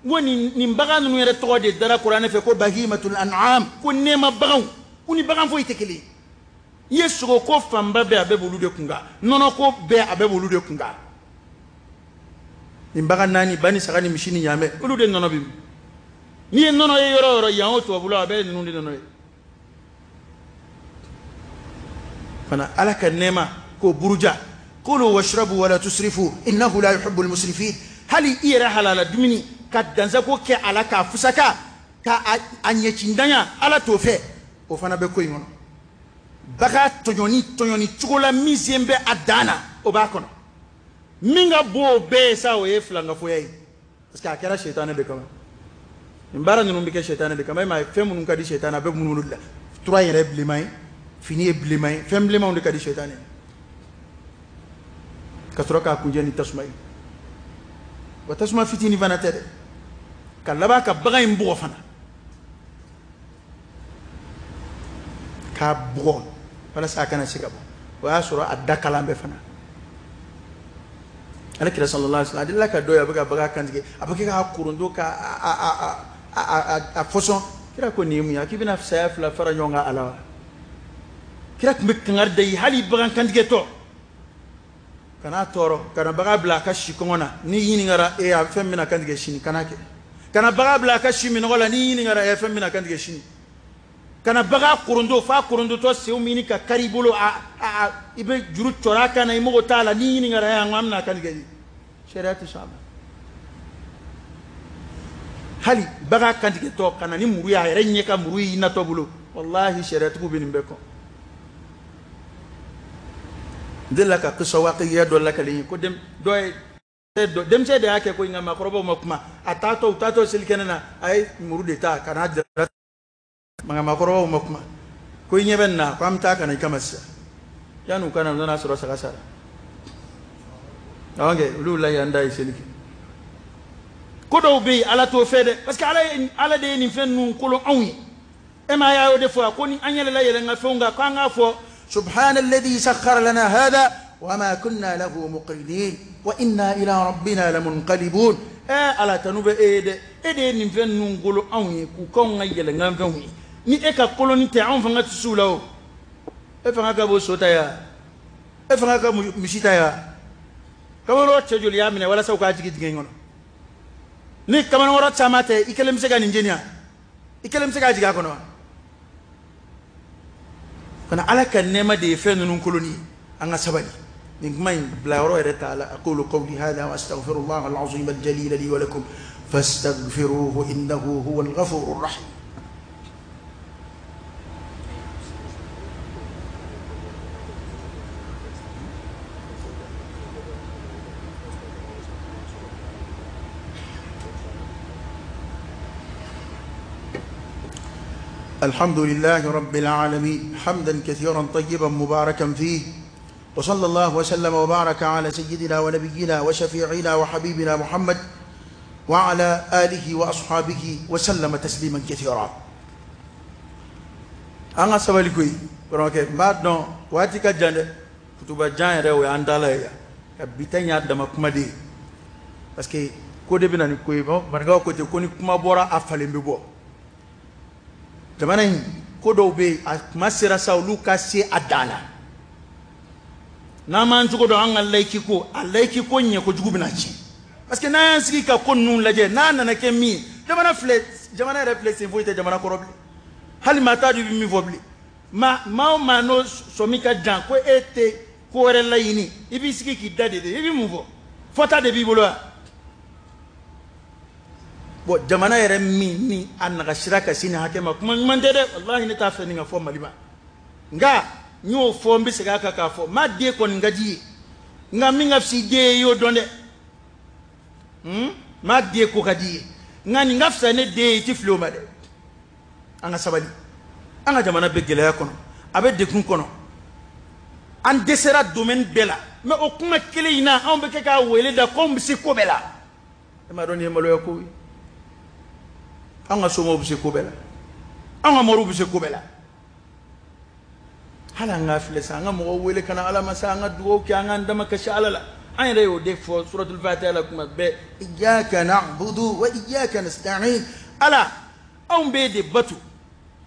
N ko nin bagan ninnu yɛrɛ tɔgɔ de dara Kuranɛ fɛ ko bahimatul an'am, ko nɛɛma baganw, u ni bagan foyi tɛ kelen ye. I ye sogoko fanba bɛɛ, a bɛɛ b'olu de kun kan, nɔnɔko bɛɛ, a bɛɛ b'olu de kun kan. Nin bagan naani, ba ni saga ni misi ni ɲaamɛ, olu de nɔnɔ bɛ min. N'i ye nɔnɔ ye yɔrɔ o yɔrɔ, yan o tubabula, a bɛɛ ye ninnu de nɔnɔ ye. Fana Ala ka nɛɛma k'o buruja. Kulu washrabu wala tusrifu innahu la yuhibbul musrifin. Hali i yɛrɛ halala dumuni ka dansago kɛ a la k'a fusaka, ka a ɲɛcindanya, Ala t'o fɛ. O fana bɛ ko in kɔnɔ. Bagan tɔɲɔni cogo la min sen bɛ a dan na, o b'a kɔnɔ. Min ka bon o bɛɛ ye sa, o ye filankafoya ye. Parce que a kɛra sɛtanɛ de kama. Nin baara ninnu bɛ kɛ sɛtanɛ de kama. E m'a ye fɛn minnu ka di sɛtanɛ, a bɛ munumunu de la. Tura yɛrɛ ye bilenman ye, fini ye bilenman ye, fɛn bilenmanw de ka di sɛtanɛ ye. Ka sɔrɔ k'a kunjɛ ni tasuma ye. Wa tasuma fitinin fana tɛ dɛ. Ka laban ka bagan in bugɔ fana. K'a bugɔ walasa a kana se ka bɔ. O y'a sɔrɔ a da kalan bɛɛ fana. Ala kira sallallahu alaihi wasallam, a delila ka dɔ ye, a bɛ ka bagan kantigɛ, a bɛ kɛ k'a koronto, ka a fɔsɔn. Kira ko nin ye mun ye? A k'i bɛna saya fila fara ɲɔgɔn kan a la wa? Kira tun bɛ kangari da i ye, hali bagan kantigɛtɔ kana tɔɔrɔ, kana bagan bila a ka si kɔngɔ na. N'i ɲininkara, a bɛ fɛn min na kantigɛ sini, kana kɛ. Kana bagan bila a ka si minɔgɔ la, n'i ɲininkara, fɛn min na kantigɛ sini. Ka na bagan korondo f'a korondotɔ senw mini ka kari i bolo, a a i bɛ juru cɔrɔ a kan na, i mago t'a la. N'i ɲininkara yan, an bɛna kan tigɛ di? Sariya tɛ sɔn a ma. Hali bagan kantigɛtɔ ka na ni muru ye, a yɛrɛ ɲɛ ka muru y'i natɔ bolo, walahi sariyatigiw bɛ nin bɛɛ kɔn. N delila ka kisa waqiya dɔ lakali ye ko dɔ ye denmisɛn de y'a kɛ ko nka maakɔrɔbaw ma kuma. A taatɔ, u taatɔ selikɛnɛ na, a ye muru de ta ka n'a jira, nka maakɔrɔbaw ma kuma. Ko i ɲɛ bɛ nin na, ko an bɛ taa ka na i kama sisan. Yanni u ka na, u nana sɔrɔ saga sara. Ok, olu la yan da ye seli kɛ. Ko dɔw bɛ yen, Ala t'o fɛ dɛ, parce que Ala de ye nin fɛn ninnu kolon anw ye. E ma y'a y'o de fɔ ko ni an yɛlɛla yɛlɛn ka fɛnw kan, k'an k'a fɔ subhana alladhi sakhkhara lana hadha wa ma kunna lahu muqrinin wa inna ila rabbina lamunqalibun. Ala tanu bɛ e ye dɛ, e de ye nin fɛn ninnu kolon anw ye k'u k'anw ka yɛlɛnkan fɛnw ye. Ni e ka kolonni tɛ, anw fanga tɛ s'u la o. E fanga ka bon so ta ya, e fanga ka misi ta ya. Kamalenkɔrɔ cɛ joli y'a minɛ walasa u k'a jigin dingɛ in kɔnɔ? Ni kamalenkɔrɔ caman tɛ, i kelen bɛ se ka nin jeni wa? I kelen bɛ se k'a jigin a kɔnɔ wa? Kana Ala ka nɛɛma de ye fɛn ninnu kolonni ye. An ka sabali. Nin kuma in bilayɔrɔ yɛrɛ t'a la. Aqulu qawli hadha wa astaghfirullah al-azim al-jalil li wa lakum fastaghfiruhu innahu huwa al-ghafurur rahim. الحمد لله رب العالمين حمدا كثيرا طيبا مباركا فيه، وصلى الله وسلم وبارك على سيدنا ونبينا وشفيعنا وحبيبنا محمد وعلى آله وأصحابه وسلم تسليما كثيرا. An sabali koyi kɔrɔkɛ, n b'a dɔn waati ka jan dɛ, kutuba jan yɛrɛ o y'an dala ye yan, ka bi ta in y'a dama kuma de ye, parce que ko de bɛ na ni ko ye. Maninkaw ko ten ko ni kuma bɔra, a falen bɛ bɔ. Jamana in ko dɔw bɛ yen, a kuma sera sa, olu ka se a dan na. N'an m'an cogo dɔn, an ka layiki ko, a layiki ko ɲɛ kojugu bɛna tiɲɛ, parce que n'an y'an sigi ka ko ninnu lajɛ, n'a nana kɛ min ye, jamana filɛ, jamana yɛrɛ filɛ, sen foyi tɛ jamana kɔrɔ bilen. Hali maa t'a dɔn i bɛ min fɔ bilen. Maa o maa n'o sɔmi ka jan ko e tɛ ko wɛrɛ laɲini, i b'i sigi k'i da de, i bɛ mun fɔ? Fɔta de b'i bolo wa? Bon, jamana yɛrɛ min ni a nagasira ka se nin hakɛ ma, kuma ɲuman tɛ dɛ. Walahi ne t'a fɛ nin ka fɔ Mali ma, nka n y'o fɔ, n bɛ segin a kan k'a fɔ, maa den kɔni ka di i ye, nka min ka fisa i den ye, i y'o dɔn dɛ. Maa den ko ka di i ye, nka nin ka fisa ne den ye, i ti fili o ma dɛ. An ka sabali, an ka jamana bɛ gɛlɛya kɔnɔ, a bɛ degun kɔnɔ, an dɛsɛra domaine bɛɛ la, mais o kuma kelen in na, anw bɛ kɛ k'a wele da k'anw bɛ se ko bɛɛ la. E m'a dɔn nin ye maloya ko ye? An ka somaw bɛ se ko bɛɛ la, an ka moriw bɛ se ko bɛɛ la. Hali an ka filɛ sa, an ka mɔgɔw wele ka na Ala ma sa, an ka dugawu kɛ, an k'an dama kasi Ala la. An yɛrɛ y'o de fɔ suratul Fatiha la kuma bɛɛ, iyyaka na'budu wa iyyaka nasta'in. Ala, anw b'e de bato.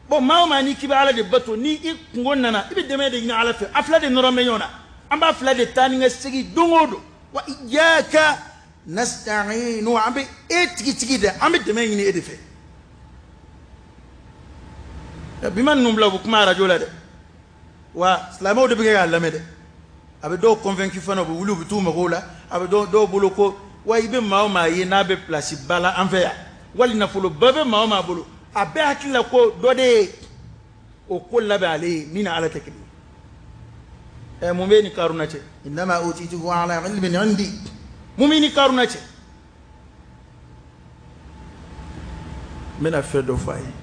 Bon, maa o maa n'i k'i bɛ Ala de bato, ni i kungo nana, i bɛ dɛmɛ de ɲini Ala fɛ. A fila de nɔrɔ bɛ ɲɔgɔn na, an b'a fila de taa ni ka segin don o don. Wa iyyaka nasta'in, an bɛ e tigitigi dɛ, an bɛ dɛmɛ ɲini e de fɛ. Bi ma ninnu bila, u bɛ kuma arajo la dɛ, wa silamɛw de bɛ kɛ k'a lamɛn dɛ. A bɛ dɔw convaincu fana, u bɛ wuli, u bɛ t'u mago la. A bɛ dɔw bolo ko wa i bɛ maa o maa ye n'a bɛ place ba la an fɛ yan, wali nafoloba bɛ maa o maa bolo, a bɛɛ hakili la ko dɔ de ye o ko labɛn ale ye min ni Ala tɛ kelen ye. Mun bɛ ni Karuna cɛ? Innama utituhu ala ilmin indi. Mun bɛ ni Karuna cɛ? N bɛna fɛn dɔ fɔ a ye,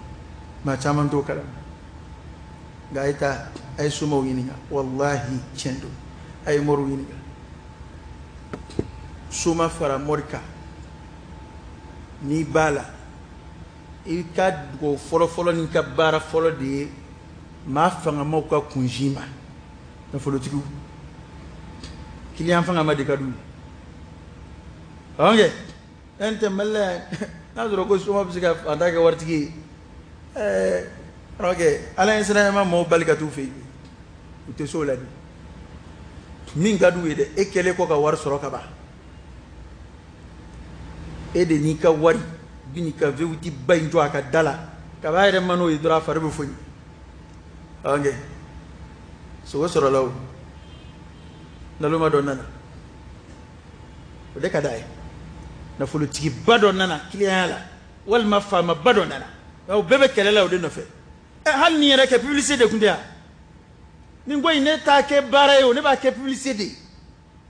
maa caman t'o kalama, nka a ye taa, a ye somaw ɲininka, walahi tiɲɛ don. A ye moriw ɲininka, soma fara mori kan, n'i b'a la, i ka dugawu fɔlɔfɔlɔ n'i ka baara fɔlɔ de ye maa fangamaw ka kunsi ma. Nafolotigiw, kiliyan fangama de ka d'u ye. Ok, ɛn tɛ Mali la yan, n'a sɔrɔ ko soma bɛ se ka fantan kɛ waritigi ye, ok, Ala ye siranyama maaw bali ka t'u fɛ yen, u tɛ s'o la de. Min ka d'u ye dɛ, e kɛlen kɔ ka wari sɔrɔ ka ban, e de n'i ka wari bi n'i ka V8 ba in jɔ a ka da la, kab'a yɛrɛ man'o ye dɔrɔn, a fari bɛ foni. Ok, sogo sɔrɔla o, naloma dɔ nana, o de ka d'a ye. Nafolotigiba dɔ nana client la, walima faamaba dɔ nana, o bɛɛ bɛ kɛlɛ la o de nɔfɛ. Ɛ, hali ni yɛrɛ kɛ publicité de tun tɛ yan. Nin ko in, ne t'a kɛ baara ye o, ne b'a kɛ publicité de ye,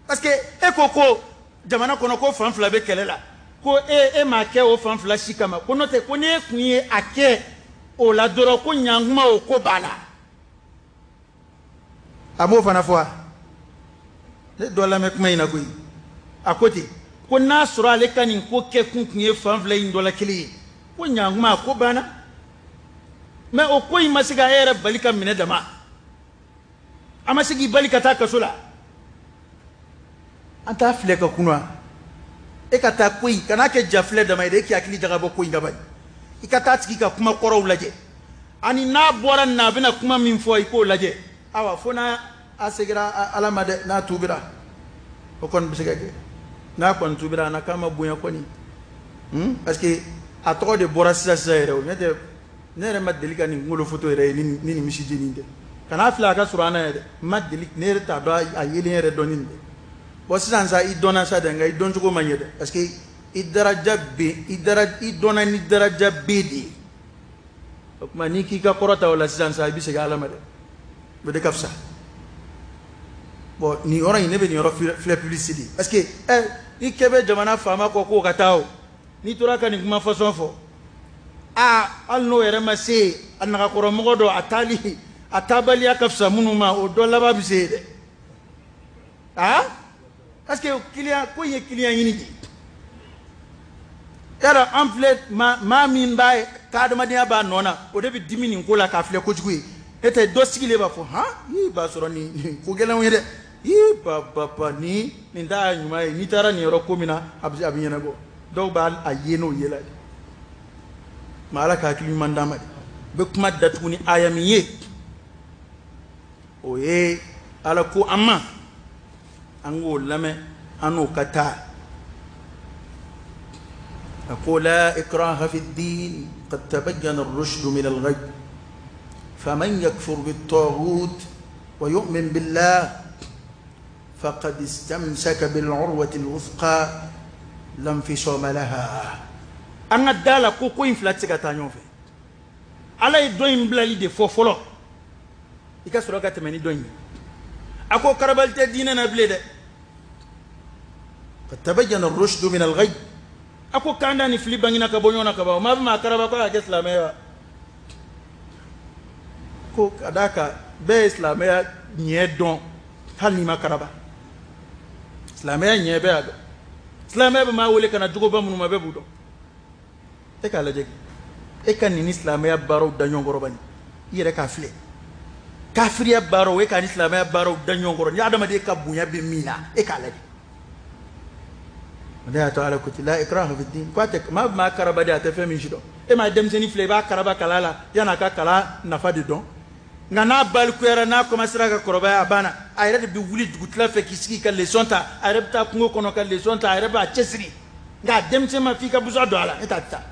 parce que e ko ko jamana kɔnɔ ko fan fila bɛ kɛlɛ la, ko e m'a kɛ o fan fila si kama, ko n'o tɛ ko n'e kun ye a kɛ o la dɔrɔn, ko ɲankuma o ko b'a la. A m'o fana fɔ wa? Ne dɔ lamɛn kuma in na koyi. A ko ten ko n'a sɔrɔ ale ka nin ko kɛ kun tun ye fan fila in dɔ la kelen ye, ko ɲankuma a ko banna. Mɛ o ko in ma se ka e yɛrɛ bali ka minɛ dama, a ma se k'i bali ka taa kaso la. An t'a filɛ ka kunna. E ka taa ko in kana kɛ jafilɛ dama ye dɛ, e k'i hakili jagabɔ ko in ka bani. I ka taa tigi ka kuma kɔrɔw lajɛ, ani n'a bɔra nin na a bɛna kuma min fɔ, i k'o lajɛ. Awa, fo n'a a seginna Ala ma dɛ, n'a tuubira, o kɔni bɛ se ka kɛ. N'a kɔni tuubira, a na k'a ma bonya kɔni, parce que a tɔgɔ de bɔra sisan sisan yɛrɛ o. N'o tɛ, ne yɛrɛ ma deli ka nin kunkolo foto yɛrɛ ye ni nin misiden tɛ. Kan'a filɛ a ka surun an na yɛrɛ, n ma deli, ne yɛrɛ t'a dɔn a yelen yɛrɛ dɔn ni nin tɛ. Bon, sisan sa i dɔnna sa dɛ, nka i dɔncogo ma ɲɛ dɛ, parce que i daraja bɛ i dara, i dɔnna ni daraja bɛ de ye. O tuma n'i k'i ka kɔrɔta o la sisan sa, i bɛ segin Ala ma dɛ, o de ka fisa. Bon, nin yɔrɔ in, ne bɛ nin yɔrɔ filɛ publicité de, parce que i kɛ bɛ jamana faama kɔ k'o ka taa o, n'i tora ka nin kuma façon fɔ, aa, hali n'o yɛrɛ ma se a nagakɔrɔmɔgɔ dɔ, a taali a taabaliya ka fisa minnu ma, o dɔ laban bɛ se yen dɛ. Aa, parce que client ko in ye client ɲini de ye. Yala an filɛ, maa min b'a ka adamadenya b'a nɔ na, o de bɛ dimi nin ko la k'a filɛ kojugu ye. E tɛ dɔ sigilen b'a fɔ han, ii, b'a sɔrɔ nin ko gɛlɛnw ye dɛ, ii, ba ba ba, nin t'a ɲuman ye. N'i taara nin yɔrɔ ko min na, a bɛ ɲɛnabɔ. Dɔw b'a a ye n'o ye la de. Ma Ala ka hakili ɲuman d'an ma de. N bɛ kuma datugu ni aya min ye, o ye Ala ko an ma an k'o lamɛn, an n'o ka taa. A ko: لا إكراه في الدين قد تبين الرشد من الغي فمن يكفر بالطاغوت ويؤمن بالله فقد استمسك بالعروة الوثقى لا انفصام لها. An ka da la ko ko in fila tɛ se ka taa ɲɔgɔn fɛ. Ala ye dɔ in bilali de fɔ fɔlɔ, i ka sɔrɔ ka tɛmɛ ni dɔ in ye. A ko karabali tɛ diinɛ na bilen dɛ. قد تبين الرشد من الغي. A ko kanda ni fili bangina ka bɔ ɲɔgɔn na ka ban. O ma bɛ maa karaba ko a ka kɛ silamɛ ye wa? Ko ka d'a kan bɛɛ ye silamɛya ɲɛ dɔn, hali n'i ma karaba, silamɛya ɲɛ bɛɛ y'a dɔn. Silamɛya bɛ maa wele ka na jogoba minnu ma, bɛɛ b'u dɔn. E k'a lajɛ, e ka nin ni silamɛya baaraw da ɲɔgɔn kɔrɔ bani, i yɛrɛ k'a filɛ. Kafiriya baaraw, e k'a ni silamɛya baaraw da ɲɔgɔn kɔrɔ, ni adamaden ka bonya bɛ min na, e k'a lajɛ. O de y'a to Ala ko ten: لا إكراه في الدين. Ko a tɛ maa bɛ maa karaba de, a tɛ fɛn min si dɔn. E m'a ye, denmisɛnnin filɛ, i b'a karaba kala la, yan'a ka kala nafa de dɔn. Nka n'a balikuyara, n'a commencera ka kɔrɔbaya, a banna. A yɛrɛ de bɛ wuli dugutila fɛ k'i sigi ka leçon ta, a yɛrɛ bɛ taa kungo kɔnɔ ka leçon ta, a yɛrɛ b'a cɛsiri. Nka a denmisɛn ma, f'i ka busan don a la, e t'a ta.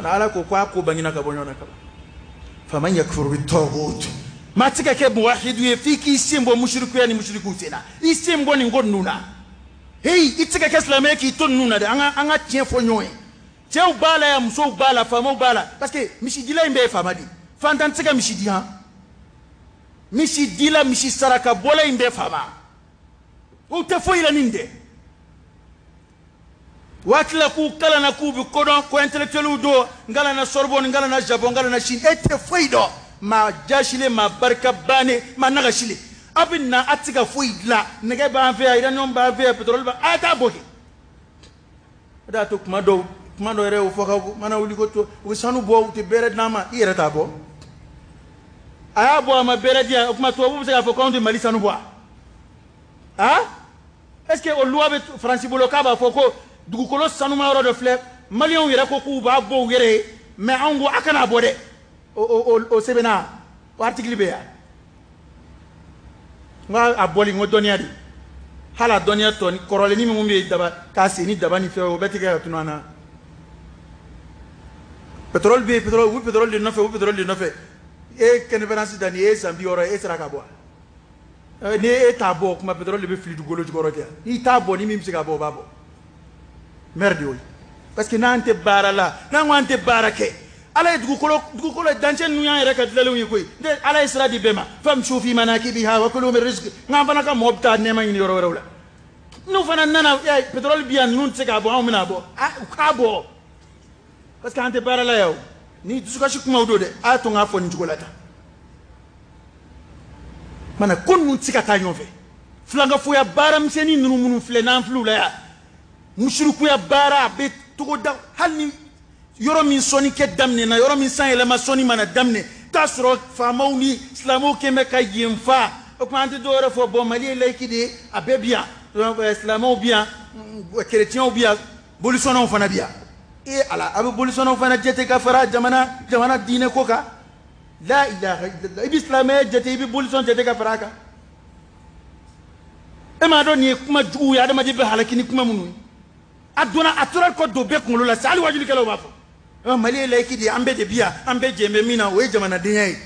Ala ko a ko bangina ka bɔ ɲɔgɔn na ka ban. فمن يكفر بالطاغوت. Maa tɛ se ka kɛ muwahidu ye f'i k'i sen bɔ musirikuya ni musirikuw sen na, i sen bɔ nin ko ninnu na. Heyi, i tɛ se ka kɛ silamɛ ye k'i to ninnu na dɛ. An ka tiɲɛ fɔ ɲɔgɔn ye. Cɛw b'a la yan, musow b'a la, faamaw b'a la, parce que misidila in bɛɛ ye faama de ye. Fantan tɛ se ka misi di han. Misi dila, misi saraka bɔla in bɛɛ faama o tɛ foyi la nin tɛ. Waati la k'u kalanna, k'u bɛ kodɔn, ko intellectuels don, n kalanna Sorbonne, n kalanna Japon, n kalanna Chine, e tɛ foyi dɔn. Maa jasilen, maa barika bannen, maa nagasilen. A bɛ na, a tɛ se ka foyi dilan. Nɛgɛ b'an fɛ yan, uranium b'an fɛ yan, pétrole b'an, a t'a bɔ kɛ. O de y'a to kuma dɔw yɛrɛ o fɔ ka mana wuli ko to u bɛ sanu bɔ, u tɛ bɛrɛ d'an ma. I yɛrɛ t'a bɔ, a y'a bɔ, a ma bɛrɛ di yan. O tuma tubabu bɛ se k'a fɔ k'anw tɛ Mali sanu bɔ wa? Ah, est ce que o loi bɛ Faransi bolo k'a b'a fɔ ko dugukolo sanuma yɔrɔ dɔ filɛ, Maliyɛnw yɛrɛ ko k'u b'a bɔ u yɛrɛ ye, mais anw ko a kana bɔ dɛ? O sɛbɛnna, o article bɛ yan. N ko a bɔli, n ko dɔnniya de, hali a dɔnniya tɔ ni kɔrɔlenni min bɛ yen, daba k'a sen ni daba ni fɛn, o bɛɛ tɛ kɛ ka tunu an na. Pétrole bɛ yen, pétrole, u bɛ pétrole de nɔfɛ, u bɛ pétrole de nɔfɛ. E kɛnɛfɛransi da nin ye san 60 e sera ka bɔ ni e t'a bɔ o kuma pétrole de bɛ fili dugukolo jukɔrɔ tɛ n'i t'a bɔ ni min bɛ se ka bɔ o b'a bɔ merde y'o ye parce que n'an tɛ baara la n'an ko an tɛ baara kɛ ala ye dugukolo dancɛ ninnu y'an yɛrɛ ka dilalenw ye koyi ala ye sira di bɛɛ ma famshu fi manakibiha wa kulu min rizqi n'an fana ka mɔgɔ bɛ taa nɛɛma ɲini yɔrɔ wɛrɛw la n'u fana nana pétrole bi yan ninnu tɛ se k'a bɔ anw bɛna bɔ u k'a bɔ parce que an tɛ baara la yan o ni dusukasi kumaw don dɛ a y'a to n k'a fɔ nin cogo la tan mana ko ninnu tɛ se ka taa ɲɔgɔn fɛ filankafoya baaramisɛnnin ninnu minnu filɛ n'an filɛ u la yan musurukuya baara a bɛ togoda hali ni yɔrɔ min sɔnni kɛ daminɛna yɔrɔ min san yɛlɛma sɔnni mana daminɛ t'a sɔrɔ faamaw ni silamɛw kɛn bɛ ka yen fa o tuma an tɛ dɔwɛrɛ fɔ bɔn Mali ye laïque de ye a bɛɛ bi yan silamɛw bi yan kerecɛnw bi yan bolisɔnnaw fana bi yan e ala a bɛ bolisɔnnaw fana jate ka fara jamana diinɛ ko kan la ilaha illallah i bɛ silamɛya jate i bɛ bolisɔn jate ka fara a kan e m'a dɔn nin ye kuma jugu ye adamaden bɛ halaki ni kuma minnu ye a donna a tora kɔ don bɛɛ kunkolo la sa hali wajulikɛlaw b'a fɔ Mali ye laïque de ye an bɛɛ de bi yan an bɛɛ jɛn bɛ min na o ye jamanadenya ye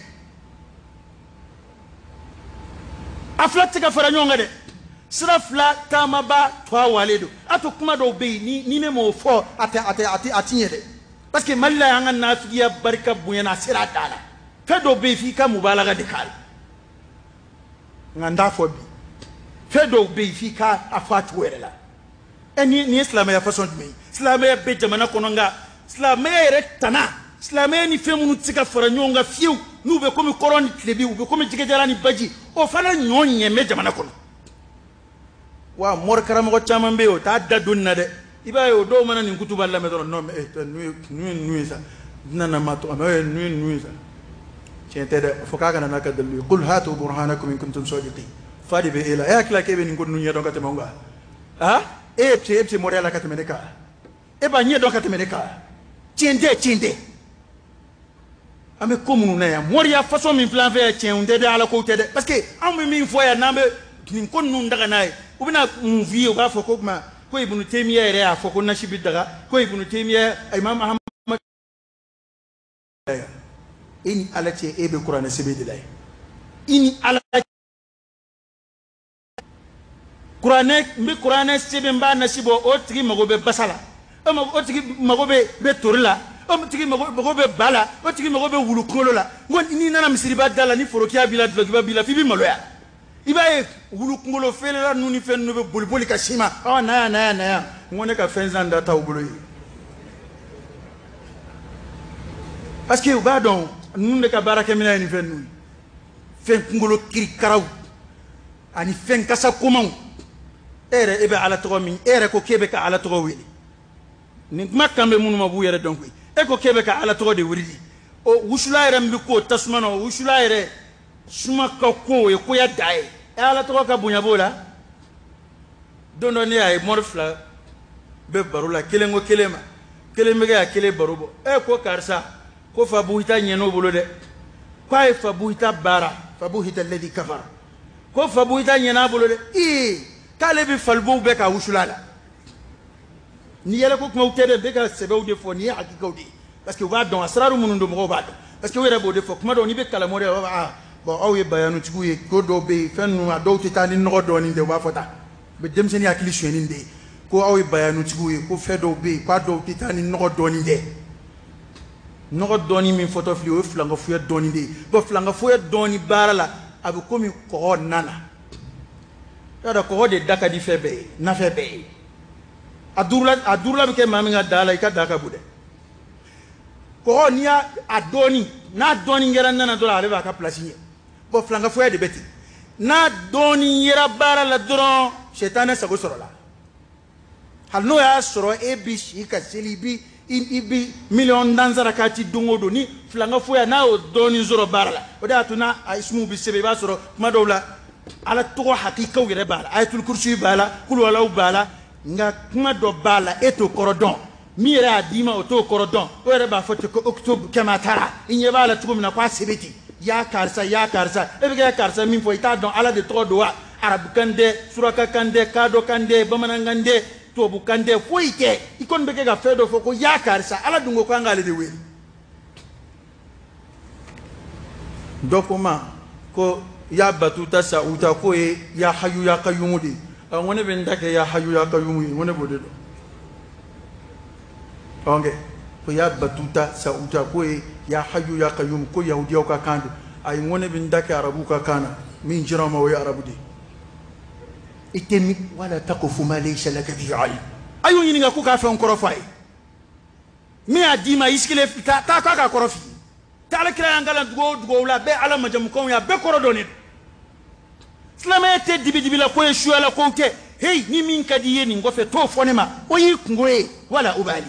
a fila tɛ se ka fara ɲɔgɔn kan dɛ sira fila taamaba to a walen don a to kuma dɔw bɛ yen ni ne m'o fɔ a tɛ ɲɛ dɛ parce que Mali la y'an ka nafigiya barika bonyana a sera a dan na fɛn dɔw bɛ yen f'i ka mubalaga de k'a la nka n t'a fɔ bi fɛn dɔw bɛ yen f'i ka a fɔ a cogo yɛrɛ la ɛ nin ye silamɛya façon jumɛn ye silamɛya bɛ jamana kɔnɔ nka silamɛya yɛrɛ tana silamɛya ni fɛn minnu tɛ se ka fara ɲɔgɔn kan fiyewu n'u bɛ komi kɔrɔn ni tilebi u bɛ komi jɛgɛjalan ni baji o fana ɲɔ ɲɛ bɛ jamana kɔnɔ wa mori karamɔgɔ caman bɛ yen o t'a da don nin na dɛ i b'a ye o dɔw mana nin kutuba lamɛn dɔrɔn non mais ninnu ye sa n nana ma tɔgɔ mais ninnu ye sa tiɲɛ tɛ dɛ fo k'a kana n'a ka dalilu ye qul hatu burhanakum in kuntum sadiqin fa de bɛ e la e hakili la k'e bɛ nin ko ninnu ɲɛdɔn ka tɛmɛ anw kan ah e bɛ se moriya la ka tɛmɛ ne kan e b'a ɲɛdɔn ka tɛmɛ ne kan tiɲɛ tɛ an bɛ ko minnu na yan moriya façon min filɛ an fɛ yan tiɲɛ tɛ dɛ ala ko tɛ dɛ parce que anw bɛ min fɔ yan n'an bɛ nin ko ninnu daga n'a ye u bɛna mun f'i ye u b'a fɔ ko kuma ko Ibnu Taymiya yɛrɛ y'a fɔ ko nasi bɛ daga ko Ibnu Taymiya Imam Ahmad e ni ala cɛ e bɛ kuranɛ sɛbɛn de la ye i ni ala kuranɛ n bɛ kuranɛ sɛbɛn n b'a nasi bɔ o tigi mago bɛ basa la o tigi mago bɛ tori la o tigi mago bɛ ba la o tigi mago bɛ wulu kunkolo la n ko n'i nana misiriba da la ni forokiya b'i la dulɔkiba b'i la f'i bɛ maloya i b'a ye wulu kunkolo feerela ninnu ni fɛn ninnu bɛ boli boli ka s'i ma ɔ na yan na yan na yan n ko ne ka fɛn san da t'aw bolo ye parce que u b'a dɔn ninnu de ka baarakɛminɛn ye nin fɛn ninnu ye fɛn kunkolo kirikaraw ani fɛn kasa komanw e yɛrɛ e bɛ ala tɔgɔ min e yɛrɛ ko k'e bɛ ka ala tɔgɔ wele nin kuma kan bɛ minnu ma b'u yɛrɛ dɔn koyi e ko k'e bɛ ka ala tɔgɔ de wele o wusula yɛrɛ min bɛ k'o tasuma na o wusula yɛrɛ suma ka ko o ye koya da ye e ala tɔgɔ ka bonya b'o la don dɔ ne y'a ye mori fila bɛ baro la kelen ko kelen ma kelen bɛ kɛ ka kelen baro bɔ e ko karisa ko fa buhita ɲɛn'o bolo dɛ k'a ye fa buhita baara fa buhita alladhi kafara ko fa buhita ɲɛn'a bolo dɛ ee k'ale bɛ falibow bɛɛ ka wusula la ni yɛlɛ ko kumaw tɛ dɛ bɛ ka sɛbɛw de fɔ nin ye hakikaw de ye parce que u b'a dɔn asiraru minnu don mɔgɔw b'a dɔn parce que u yɛrɛ b'o de fɔ kuma dɔw n'i bɛ kalan mori la ah bon aw ye bayanutigiw ye ko dɔw bɛ yen fɛn ninnu a dɔw tɛ taa ni nɔgɔ dɔɔnin tɛ u b'a fɔ tan u bɛ denmisɛnnin hakili sonyɛni de ye ko aw ye bayanutigiw ye ko fɛn dɔw bɛ yen k'a dɔw tɛ taa ni nɔgɔ dɔɔnin tɛ nɔgɔ dɔɔnin min fɔtɔ filɛ o ye filankafoya dɔɔnin de ye bon filankafoya dɔɔnin baara la a bɛ komi kɔgɔ nana y'a dɔn kɔgɔ de da ka di fɛn bɛɛ ye nafɛn bɛɛ ye a duurula bɛ kɛ maa min ka da la i ka da ka bon dɛ kɔgɔ n'i y'a dɔɔnin n'a dɔɔnin kɛra nana dɔrɔn ale b'a ka place ɲɛ bon filankafoya de bɛ ten n'a dɔɔnin yera baara la dɔrɔn sɛtanɛ sago sɔrɔla hali n'o y'a sɔrɔ e bi si ka seli i bi miliyɔn tan saraka ci don o don ni filankafoya n'a y'o dɔɔnin sɔrɔ baara la o de y'a to n'a a isumuw bɛ sɛbɛn i b'a sɔrɔ kuma dɔw la ala tɔgɔ hakikaw yɛrɛ b'a la ayatul kursi b'a la kuluwalaw b'a la nka kuma dɔ b'a la e t'o kɔrɔ dɔn min yɛrɛ y'a d'i ma o t'o kɔrɔ dɔn o yɛrɛ b'a fɔ ten ko octobre kɛmɛ taara i ɲɛ b'a la cogo min na k'a sɛbɛn ten ya karisa e bɛ kɛ karisa min fɔ i t'a dɔn ala de tɔgɔ don wa arabukan tɛ surakakan tɛ kadɔkan tɛ bamanankan tɛ tubabukan tɛ foyi tɛ i kɔni bɛ kɛ ka fɛn dɔ fɔ ko ya karisa ala dun ko k'an k'ale de wele. Dɔ ko ma ko ya batuta sa'uta ko ye ya hayu ya kayyumu de ye. N ko ne bɛ n ta kɛ ya hayu ya kayyumu ye, n ko ne b'o de dɔn. Ɔnkɛ ko ya batuta sa'uta ko ye ya hayu ya kayyumu, ko yahudiyaw ka kan don. Ayi, n ko ne bɛ n ta kɛ arabu ka kan na, min jira ma o ye arabu de ye. I tɛ min wala taqfu ma laysa laka bihi ilm. A y'o ɲininka ko k'a fɛn kɔrɔ fɔ a ye. Min y'a d'i ma, i sigilen taa k'a k'a kɔrɔ f'i ye. Taa ala kira y'an kalan dugawu o dugawu la, a bɛɛ ala majamukanw ye, a bɛɛ kɔrɔ dɔnnen don. Silamɛya tɛ dibidibila ko ye, suyala kow tɛ. Hey, ni min ka di i ye nin kɔfɛ, t'o fɔ ne ma, o y'i kungo ye, wala ubali.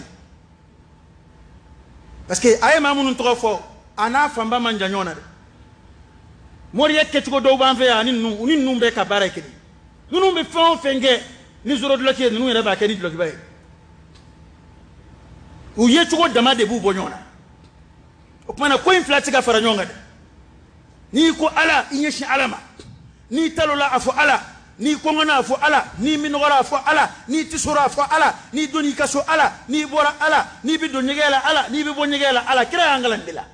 Parce que a ye maa minnu tɔgɔ fɔ, a n'a fanba man jan ɲɔgɔn na dɛ. Moriya kɛcogo dɔw b'an fɛ yan, ani ninnu, u ni ninnu bɛɛ ka baara ye kelen. Ninnu bɛ fɛn o fɛn kɛ ni zoro dulɔki ye, ninnu yɛrɛ b'a kɛ ni dulɔkiba ye. U ye cogo dama de b'u bɔ ɲɔgɔn na. O tuma na ko in fila tɛ se ka fara ɲɔgɔn kan dɛ. N'i ko ala, i ɲɛsin ala ma. N'i talola, a fɔ ala. N'i kɔngɔna, a fɔ ala. N'i minɔgɔra, a fɔ ala. N'i tisora, a fɔ ala. N'i donn'i ka so, ala. N'i bɔra, ala. N'i bɛ don ɲɛgɛn la, ala. N'i bɛ bɔ ɲɛgɛn la, ala. Kira y'an kalan de la.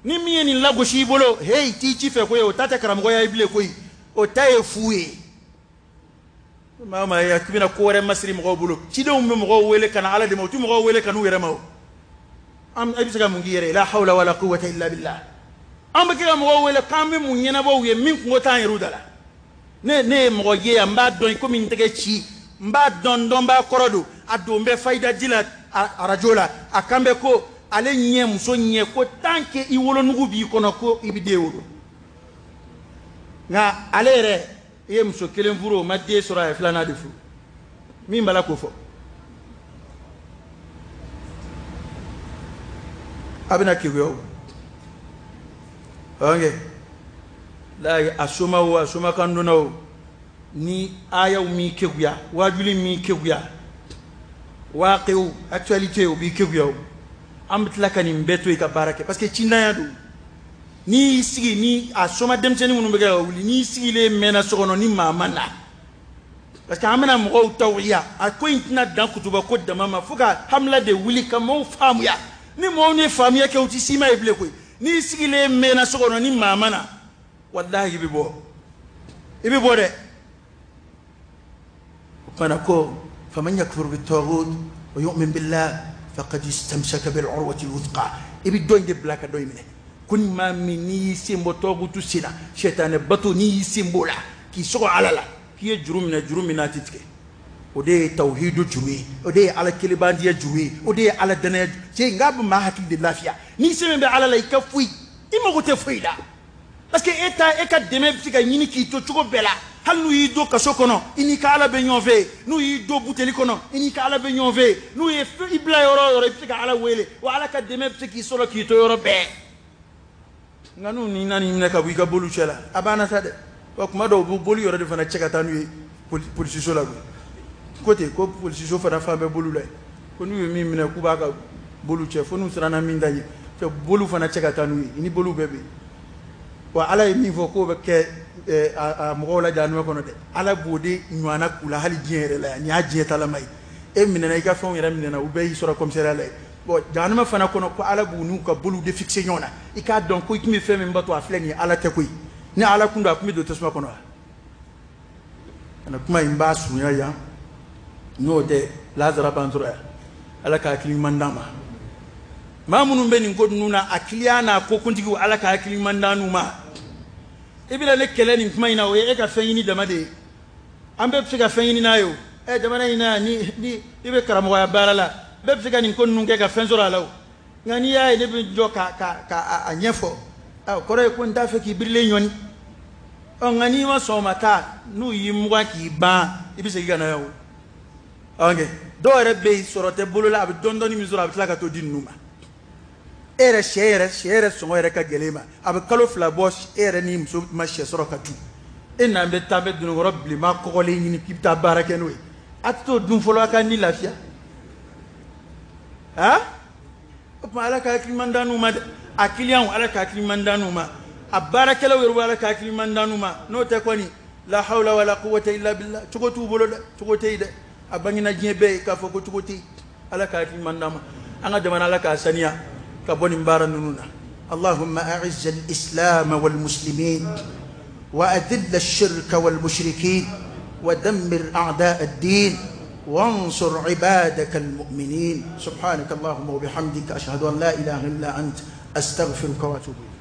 Ni min ye nin lagosi i bolo, heyi, t'i ci fɛ koyi, o ta tɛ karamɔgɔya ye bilen koyi, o ta ye fu ye. Maa o maa ye k'i bɛna ko wɛrɛ masiri mɔgɔw bolo, cidenw bɛ mɔgɔw wele ka na ala de ma, u tɛ mɔgɔw wele ka n'u yɛrɛ ma o. An e bɛ se ka mun k'i yɛrɛ ye? La hawla wala quwwata illa billah. An bɛ kɛ ka mɔgɔw wele k'an bɛ mun ɲɛnabɔ u ye min kungo t'an yɛrɛw da la. Ne ye mɔgɔ ye yan, n b'a dɔn komi n tɛgɛ ci, n b'a dɔn, n dɔnbaa kɔrɔ don, a don bɛ fayida ji la arajo la, a kan bɛ ko ale ɲɛ muso ɲɛ ko tant que i wolonugu b'i kɔnɔ ko i bɛ den wolo. Nka ale yɛrɛ i ye muso kelen furu, o ma den sɔrɔ, a ye filanan de furu. Min b'a la k'o fɔ, a bɛna keguya o. Ɔnkɛ layi, a soma o, a soma kan donna o, ni ayaw m'i keguya, wajuli m'i keguya, waaqiw actualité o b'i keguya o. An bɛ tila ka nin bɛɛ to i ka baara kɛ, parce que cindanya don. N'i y'i sigi ni a soma denmisɛnnin minnu bɛ kɛ ka wuli, n'i sigilen mɛnna so kɔnɔ ni maa ma na, parce que an bɛna mɔgɔw tawuya, a ko in tɛna dan kutuba ko dama ma, fo ka hamila de wuli ka mɔgɔw faamuya. Ni mɔgɔw ye faamuya kɛ, u tɛ s'i ma ye bilen koyi. N'i sigilen mɛnna so kɔnɔ ni maa ma na, walahi i bɛ bɔ, i bɛ bɔ dɛ. O kumana ko faman yakfur bit-taghut wa yu'min billah faqad istamsaka bil-urwati al-wuthqa. I bɛ dɔ in de bila ka dɔ in minɛ. Ko ni maa min n'i y'i sen bɔ tɔgutu sen na, sɛtanɛ bato, n'i y'i sen b'o la k'i sɔgɔ ala la, k'i ye juru minɛ, juru min n'a tɛ tigɛ, o de ye tawhidu juru ye, o de ye ala kelebandiya juru ye, o de ye ala danaya juru ye. Nka a bɛ maa hakili de lafiya. N'i sen min bɛ ala la, i ka foyi, i mago tɛ foyi la, parce que e ta, e ka dɛmɛ bɛ se ka ɲini k'i to cogo bɛɛ la. Hali n'u y'i don kaso kɔnɔ, i n'i ka ala bɛ ɲɔgɔn fɛ. N'u y'i don buteli kɔnɔ, i n'i ka ala bɛ ɲɔgɔn fɛ. N'u ye i bila yɔrɔ o yɔrɔ, i bɛ se ka ala wele, wa ala ka dɛmɛ bɛ se k'i sɔrɔ k'i to yɔrɔ bɛɛ. Nka n'u ni nana minɛ ka bɔ i ka boliw cɛ la, a banna sa dɛ. Wa kuma dɔw u bɛ boli yɔrɔ de fana cɛ ka taa n'u ye polisiso la koyi. Ko ten ko polisiso fana fan bɛɛ boliw la yen, ko n'u ye min minɛ k'u b'a ka boliw cɛ, fo n'u siranna min ta ɲɛ, cɛ boliw fana cɛ ka taa n'u ye, i ni boliw bɛɛ bɛ yen. Wa ala ye min fɔ k'o bɛ kɛ a mɔgɔw la jahanama kɔnɔ dɛ, ala b'o de ɲɔgɔnna k'u la hali diɲɛ yɛrɛ la yan. Nin y'a diɲɛ talama ye. E minɛna, i ka fɛnw yɛrɛ minɛna, u bɛɛ y'i sɔrɔ commissariat la yen. Bon, jahanama fana kɔnɔ, ko ala b'u n'u ka boliw de fixer ɲɔgɔn na. I k'a dɔn ko i tun bɛ fɛn min bato, a filɛ nin ye, ala tɛ koyi. Ni ala kun don, a tun bɛ don tasuma kɔnɔ wa? Kana kuma in b'a surunya yan, n'o tɛ lazara b'an sɔrɔ yan. Ala ka hakili ɲuman d'an ma. Maa minnu bɛ nin ko ninnu na, a kiliyan n'a ko kuntigiw, ala ka hakili ɲuman d'an n'u ma. I bɛna ne kɛlɛ nin kuma in na, o ye e ka fɛn ɲini dama de ye. An bɛɛ bɛ se ka fɛn ɲini n'a ye o. Jamana in na, ni i bɛ karamɔgɔya baara la, bɛɛ bɛ se ka nin ko ninnu kɛ ka fɛn sɔrɔ a la o. Nka n'i y'a ye ne bɛ jɔ ka a ɲɛfɔ, o kɔrɔ ye ko n t'a fɛ k'i birilen ɲɔni. Ɔ, nka n'i ma sɔn o ma taa, n'u y'i mugan k'i ban, i bɛ segin ka na yan o. Ok, dɔw yɛrɛ bɛ yen, sɔrɔ tɛ bolo la, a bɛ dɔɔni dɔɔni min sɔrɔ, a bɛ tila ka t'o di ninnu ma. E yɛrɛ, sɛ yɛrɛ, sɛ yɛrɛ sɔngɔ yɛrɛ ka gɛlɛn e ma, a bɛ kalo 2 bɔ, e yɛrɛ ni muso ma sɛ sɔrɔ ka dun. E n'an bɛ taa bɛ dununkɔrɔ bilenman kɔgɔlen ɲini k'i bɛ taa baara kɛ n'o ye, a tɛ t'o dun fɔlɔ, a ka ni lafiya. Ha, o tuma ala ka hakili ɲuman d'an n'u ma dɛ. A kiliyanw, ala ka hakili ɲuman d'an n'u ma. A baarakɛlaw yɛrɛ, ala ka hakili ɲuman d'an n'u ma. N'o tɛ kɔni, la hawla wala quwwata illa billah, cogo t'u bolo dɛ, cogo tɛ yen dɛ. A bangena diɲɛ bɛɛ ye k'a fɔ ko cogo tɛ yen. Ala ka hakili ɲuman d'an ma. An ka jamana, ala k'a saniya ka bɔ nin baara ninnu na. اللهم أعز الإسلام والمسلمين، وأذل الشرك والمشركين، ودمر أعداء الدين، وانصر عبادك المؤمنين. سبحانك اللهم وبحمدك، أشهد أن لا إله إلا أنت، أستغفرك وأتوب إليك.